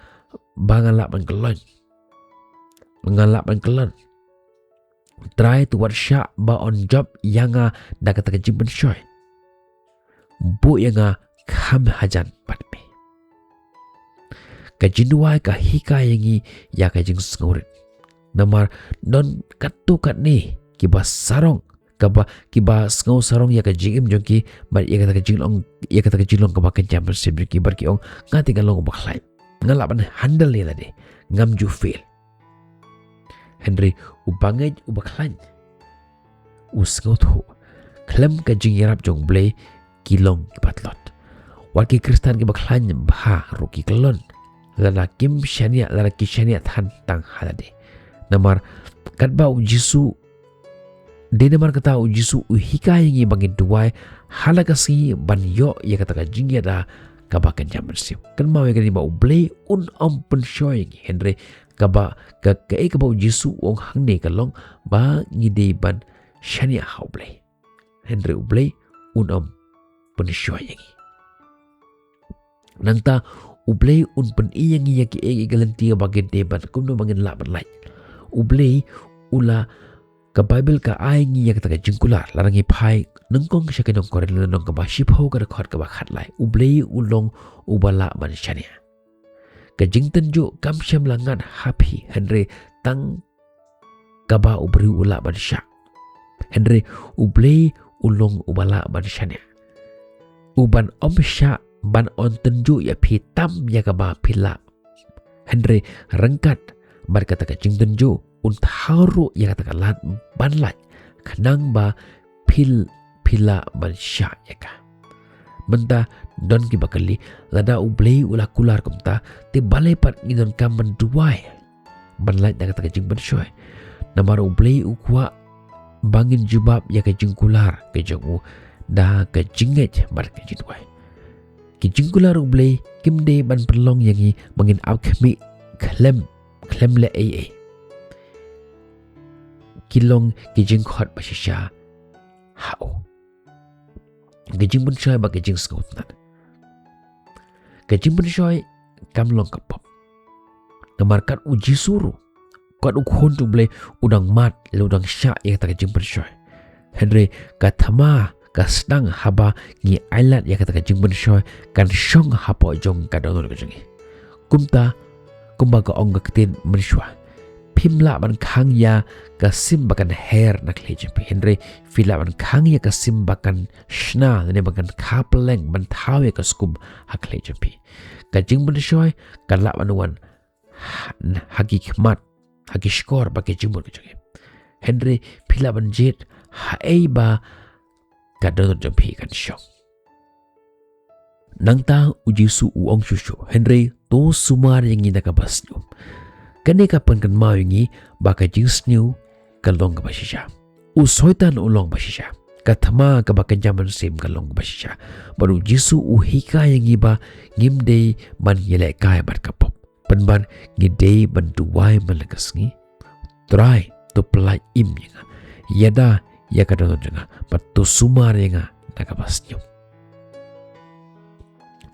ba ngan lah ban kyllon. Ngan lah ban kyllon. Trai, to wat shah ba un jop ïa nga da kata ka jingpynshoi. Buh ïa nga kham hajan bad me. Ka jingduwai ka hikai ïa ngi ïa ka jingsngewrit. Namar don katto katne kiba sarong, kaba, kiba sngew sarong ïa ka jingim jong ki, bad ïa kata ka jinglong, ïa kata ka jinglong kaba kynja mynsiem jong ki, bad ki ong, nga te nga long uba khlaiñ. Nga lah ban handle ïa lade. Ngam ju fail. Hynrei u bangeit uba khlaiñ, u sngewthuh, khlem ka jingïarap jong U Blei ki long kiba tlot. Wat ki Khristan kiba khlaiñ bha ruh ki kyllon lada kim shaniah, lada ki shaniah than tang ha lade. Namar katba u Jisu, dei namar kata u Jisu u hikai ïa ngi ba ngin duwai ha la ka sngi ban ïoh ïa kata ka jingïada kaba kynja mynsiem. Kynmaw ïa kane ba U Blei un ym pynshoi ïa ngi, hynrei kaba, ka, kaei kaba u Jisu u ong hangne ka long ba ngi dei ban shaniah ha U Blei. Hynrei U Blei un ym pynshoi ïa ngi. Nangta U Blei un pyni ïa ngi ïa kiei kiei ki lynti ba ngin dei ban, kumno ba ngin lah ban lait. U Blei u la, ka Baibl ka ai ngi ïa kata ka jingkular, lada ngi phai nyngkong sha ki nong Korinth, lynnong kaba shiphew, ka dkhot kaba khatlai. U Blei u long uba lah ban shaniah. Ka jingtynjuh kam shym la ngat ha phi, hynrei tang kaba u briew u lah ban shah. Hynrei U Blei u long uba lah ban shaniah. U ban ym shah ban ym tynjuh ïa phi tam ïa kaba phi lah. Hynrei ryngkat bad kata ka jingtynjuh un thaw ruh ïa kata ka lad ban lait, khnang ba phi, phi lah ban shah ïa ka. Mynta don kiba kylli, lada U Blei u la kular kumta, te balei pat ngi donkam ban duwai ban lait na kata ka jingpynshoi? Namar U Blei u kwah ba ngin jubab ïa ka jingkular ka jong u da ka jingngeit bad ka jingduwai. Ki jingkular U Blei kim dei ban pynlong ïa ngi ba ngin ap khmih khlem, khlem leh ei ei. Ki long ki jingkhot ba shisha ha u. Ka jingpynshoi bad ka jingsngewtynnat. Ka jingpynshoi kam long ka pop. Namar kat u Jisu ruh, kat u Khun jong U Blei, u dang mad, lane u dang shah ïa kata ka jingpynshoi. Hynrei ka thma ka sdang haba ngi ailad ïa kata ka jingpynshoi kan shong hapoh jong ka dohnud ka jong ngi. Kumta, kumba ka ong ka ktien mynshuwa, phim lah ban khang ïa ka sim ba kan her na khlieh jong phi, hynrei phi lah ban khang ïa ka sim ba kan shna, lane ba kan kha pylleng, ban thaw ïa ka skum ha khlieh jong phi. Ka jingpynshoi ka lah ban wan ha, ha ki khmat, ha ki shkor bad ki jingmut ka jong ngi. Hynrei phi lah ban jied haei ba ka dohnud jong phi kan shong. Nangta u Jisu u ong shuh shuh, hynrei to sumar ïa ngi na kaba sniew. Kane ka pynkynmaw ïa ngi ba ka jingsniew ka long kaba shisha. U Soitan u long ba shisha. Ka thma kaba kynja mynsiem ka long ba shisha. Bad u Jisu u hikai ïa ngi ba ngim dei ban ïalehkai bad ka pop. Pynban ngi dei ban duwai man la ka sngi. Trai, to pyllait im ïa nga. Ïada ïa ka dohnud jong nga. Bad to sumar ïa nga na kaba sniew.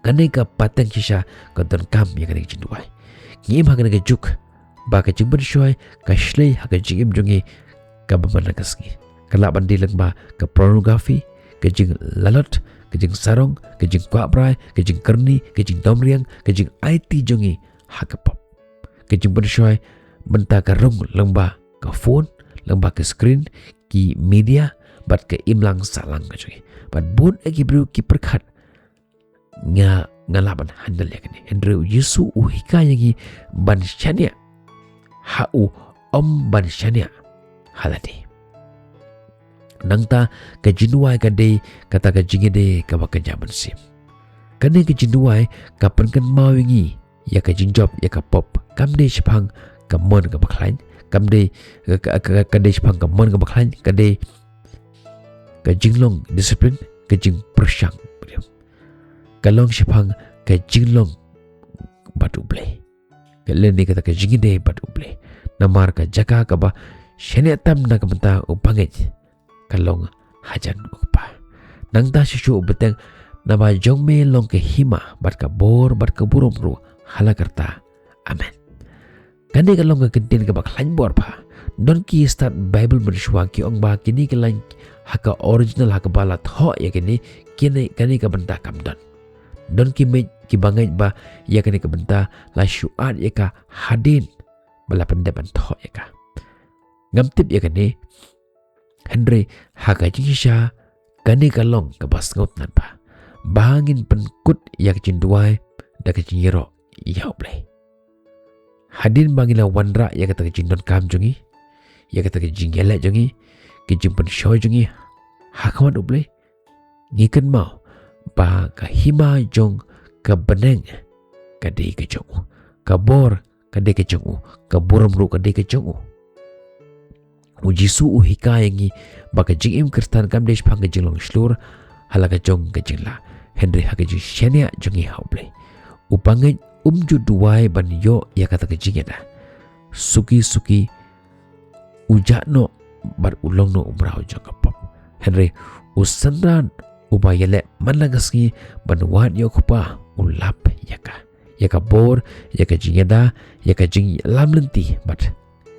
Kane ka pateng shisha ka donkam ïa kane ka jingduwai. Ngi im ha kane ka juk ba ka jingpynshoi ka shlei ha ka jingim jong ngi kaba man la ka sngi. Ka lah ban dei lyngba ka pornography, ka jinglalot, ka jingsarong, ka jingkwah brai, ka jingkyrni, ka jingdom riang, ka jingaiti jong ngi ha ka pop. Ka jingpynshoi mynta ka rung lyngba ka phone, lyngba ka screen, ki media, bad ka imlang sahlang ka jong ngi. Bad bun ïa ki briew ki pyrkhat nga, nga lah ban handle ïa kane. Hynrei u Jisu u hikai ïa ngi ban shaniah ha u, ym ban shaniah ha lade. Nangta ka jingduwai ka dei kata ka jingïadei kaba kynja mynsiem. Kane ka jingduwai ka pynkynmaw ïa ngi ïa ka jingjop ïa ka pop. Kam dei shaphang ka mon kaba khlaiñ, kam dei ka, ka, ka, ka dei shaphang ka mon kaba khlaiñ, ka dei ka jinglong disiplin, ka jingpyrshang. Ka long shaphang ka jinglong bad U Blei. Ka lane kata ka jingïadei bad U Blei. Namar ka jaka kaba shaniah tam na ka bynta u bangeit ka long hajan u Kpa. Nangta shisha u bteng, naba jong me long ka hima bad ka bor bad ka burom ruh hala karta. Amen. Kane ka long ka kyntien kaba khlaiñ bor bha. Don ki stad Bible mynshuwa ki ong ba kine ki line ha ka original ha kaba la thoh ïa kine, kine, kane ka bynta kam don. Don ki meit kiba ngeit ba ïa kane ka bynta la shu add ïa ka hadien ba la pyndep ban thoh ïa ka. Ngam tip ïa kane, hynrei ha ka jingshisha kane ka long kaba sngewtynnat bha. Ba ngin pynkut ïa ka jingduwai da ka jingïaroh ïa U Blei. Hadien ba ngi la wanrah ïa kata ka jingdonkam jong ngi, ïa kata ka jingïaleh jong ngi, ka jingpynshoi jong ngi ha khmat U Blei, ngi kynmaw ba ka hima jong ka bneng ka dei ka jong U, ka bor ka dei ka jong U, ka burom ruh ka dei ka jong U. U Jisu u hikai ïa ngi ba ka jingim Khristan kam dei shaphang ka jinglong shlur ha la ka jong ka jinglah, hynrei ha ka jingshaniah jong ngi ha U Blei. U bangeit um ju duwai ban ïoh ïa kata ka jingïada. Suki suki u jah noh bad u long noh u mraw jong ka pop. Hynrei u synran uba ïaleh man la ka sngi ban wad ïa U Kpa u lap ïa ka, ïa ka bor, ïa ka jingïada, ïa ka jingïalam lynti bad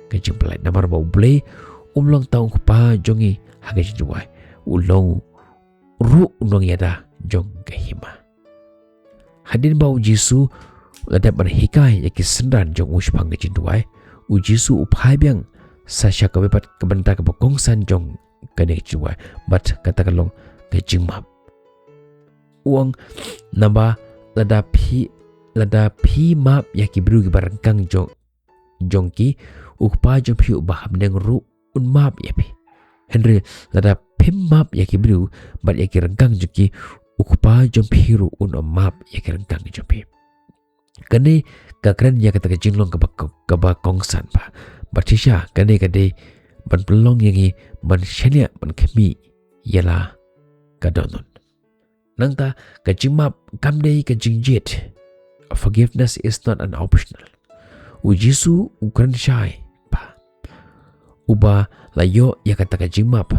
ka jingpyllait. Namar ba U Blei um long tang U Kpa jong ngi ha ka jingduwai, u long ruh u nongïada jong ka hima. Hadien ba u Jisu u la dep ban hikai ïa ki synran jong u shaphang ka jingduwai, u Jisu u phai biang sa sha kawei pat ka bynta kaba kongsan jong kane ka jingduwai, bad kata ka long ka jingmap. U ong, naba lada phi, lada phi map ïa ki briew kiba ryngkang jong, jong ki, U Kpa jong phi uba ha bneng ruh un map ïa phi. Hynrei lada phim map ïa ki briew bad ïa ki ryngkang jong ki, U Kpa jong phi ruh un ym map ïa ki ryngkang jong phi. Kane ka kren ïa kata ka jinglong kaba, kaba kongsan bha. Bad shisha kane ka dei ban pynlong ïa ngi ban shaniah, ban khmih ïa la ka dohnud. Nangta ka jingmap kam dei ka jingjied. Forgiveness is not an optional. U Jisu u kren shai bha. Uba la ïoh ïa kata ka jingmap,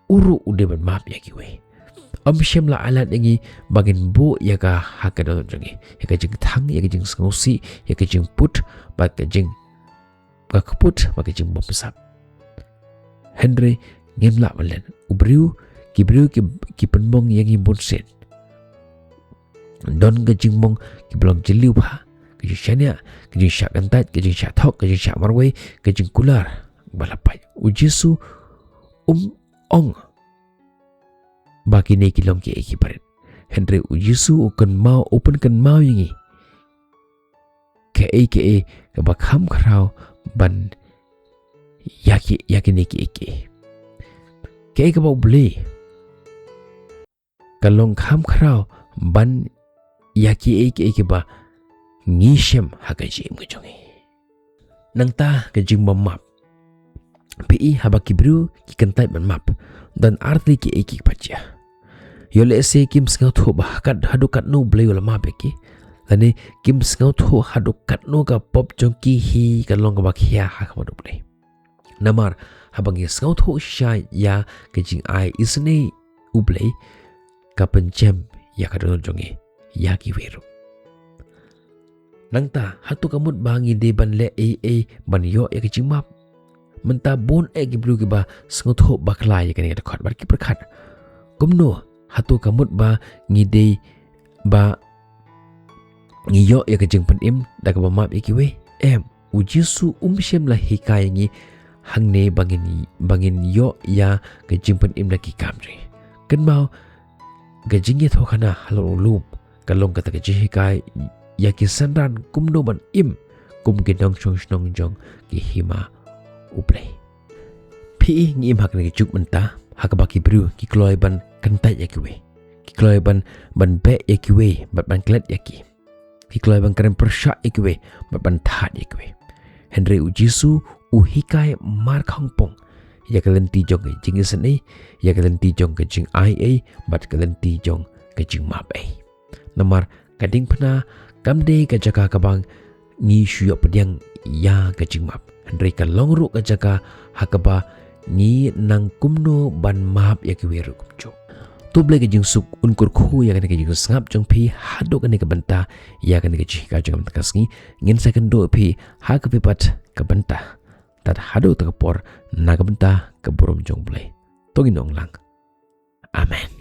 u ruh u dei ban map ïa kiwei. Ym shym la ailad ïa ngi ba ngin buh ïa ka ha ka dohnud jong ngi, ïa ka jingthang, ïa ka jingsngewsih, ïa ka jingput bad ka jing, ka kput bad ka jingbymsap. Hynrei ngim lah ban len. U briew, ki briew ki, ki pynmong ïa ngi bunsien. Don ka jingmong kiba long jylliew bha, ka jingshaniah, ka jingshah kyntait, ka jingshah thok, ka jingshah marwei, ka jingkular ba la pait. U Jisu um ong ba kine ki long kiei kiba rit. Hynrei u Jisu u kynmaw, u pynkynmaw ïa ngi kaei kaei kaba kham khraw ban ïa ki, ïa kine kiei kiei. Kaei kaba U Blei ka long kham khraw ban ïa kiei kiei kiba ngi shem ha ka jingim ka jong ngi. Nangta ka jingbymap. Phi i haba ki briew ki kyntait ban map, don artylli kiei kiei kiba jia. Ïoh lehse kim sngewthuh ba haduh katno U Blei u la map ïa ki, lane kim sngewthuh haduh katno ka pop jong ki hi ka long kaba khia ha khmat U Blei. Namar haba ngi sngewthuh shisha ïa ka jingai isynei U Blei, ka pynjem ïa ka dohnud jong ngi ïa kiwei ruh. Nangta, hato ka mut ba ngi dei ban leh ei ei ban ïoh ïa ka jingmap? Mynta bun eh ki briew kiba sngewthuh bakla ïa kane ka dkhot bad ki pyrkhat, kumno, hato ka mut ba ngi dei ba ngi ïoh ïa ka jingpynim da kaba map ïa kiwei? Em, U Jisu um shym la hikai ïa ngi hangne ba ngin, ba ngin ïoh ïa ka jingpynim da ki kam jong ngi. Kynmaw, ka jingïathuhkhana halor u lum ka long kata ka jinghikai ïa ki synran kumno ban im kum ki nongshong shnong jong ki hima U Blei. Phi i, ngi im ha kane ka juk mynta ha kaba ki briew ki kloi ban kyntait ïa kiwei, ki kloi ban, ban beh ïa kiwei bad ban klet ïa ki, ki kloi ban kren pyrshah ïa kiwei bad ban thad ïa kiwei. Hynrei U Jisu u hikai markhongpong ïa ka lynti jong ka jingisynei, ïa ka lynti jong ka jingai ei bad ka lynti jong ka jingmap ei. Namar ka diengphna kam dei ka jaka kaba ngi shu ïoh pdiang ïa ka jingmap, hynrei ka long ruh ka jaka ha kaba ngi nang kumno ban map ïa kiwei ruh kumjuh. To U Blei ka jingsuk un kyrkhu ïa kane ka jingsngap jong phi haduh kane ka bynta ïa kane ka jinghikai jong ka mynta ka sngi. Ngin sa kynduh ïa phi ha kawei pat ka bynta. Tad haduh kata ka por, na ka bynta ka burom jong U Blei, to ngin ong lang, Amen.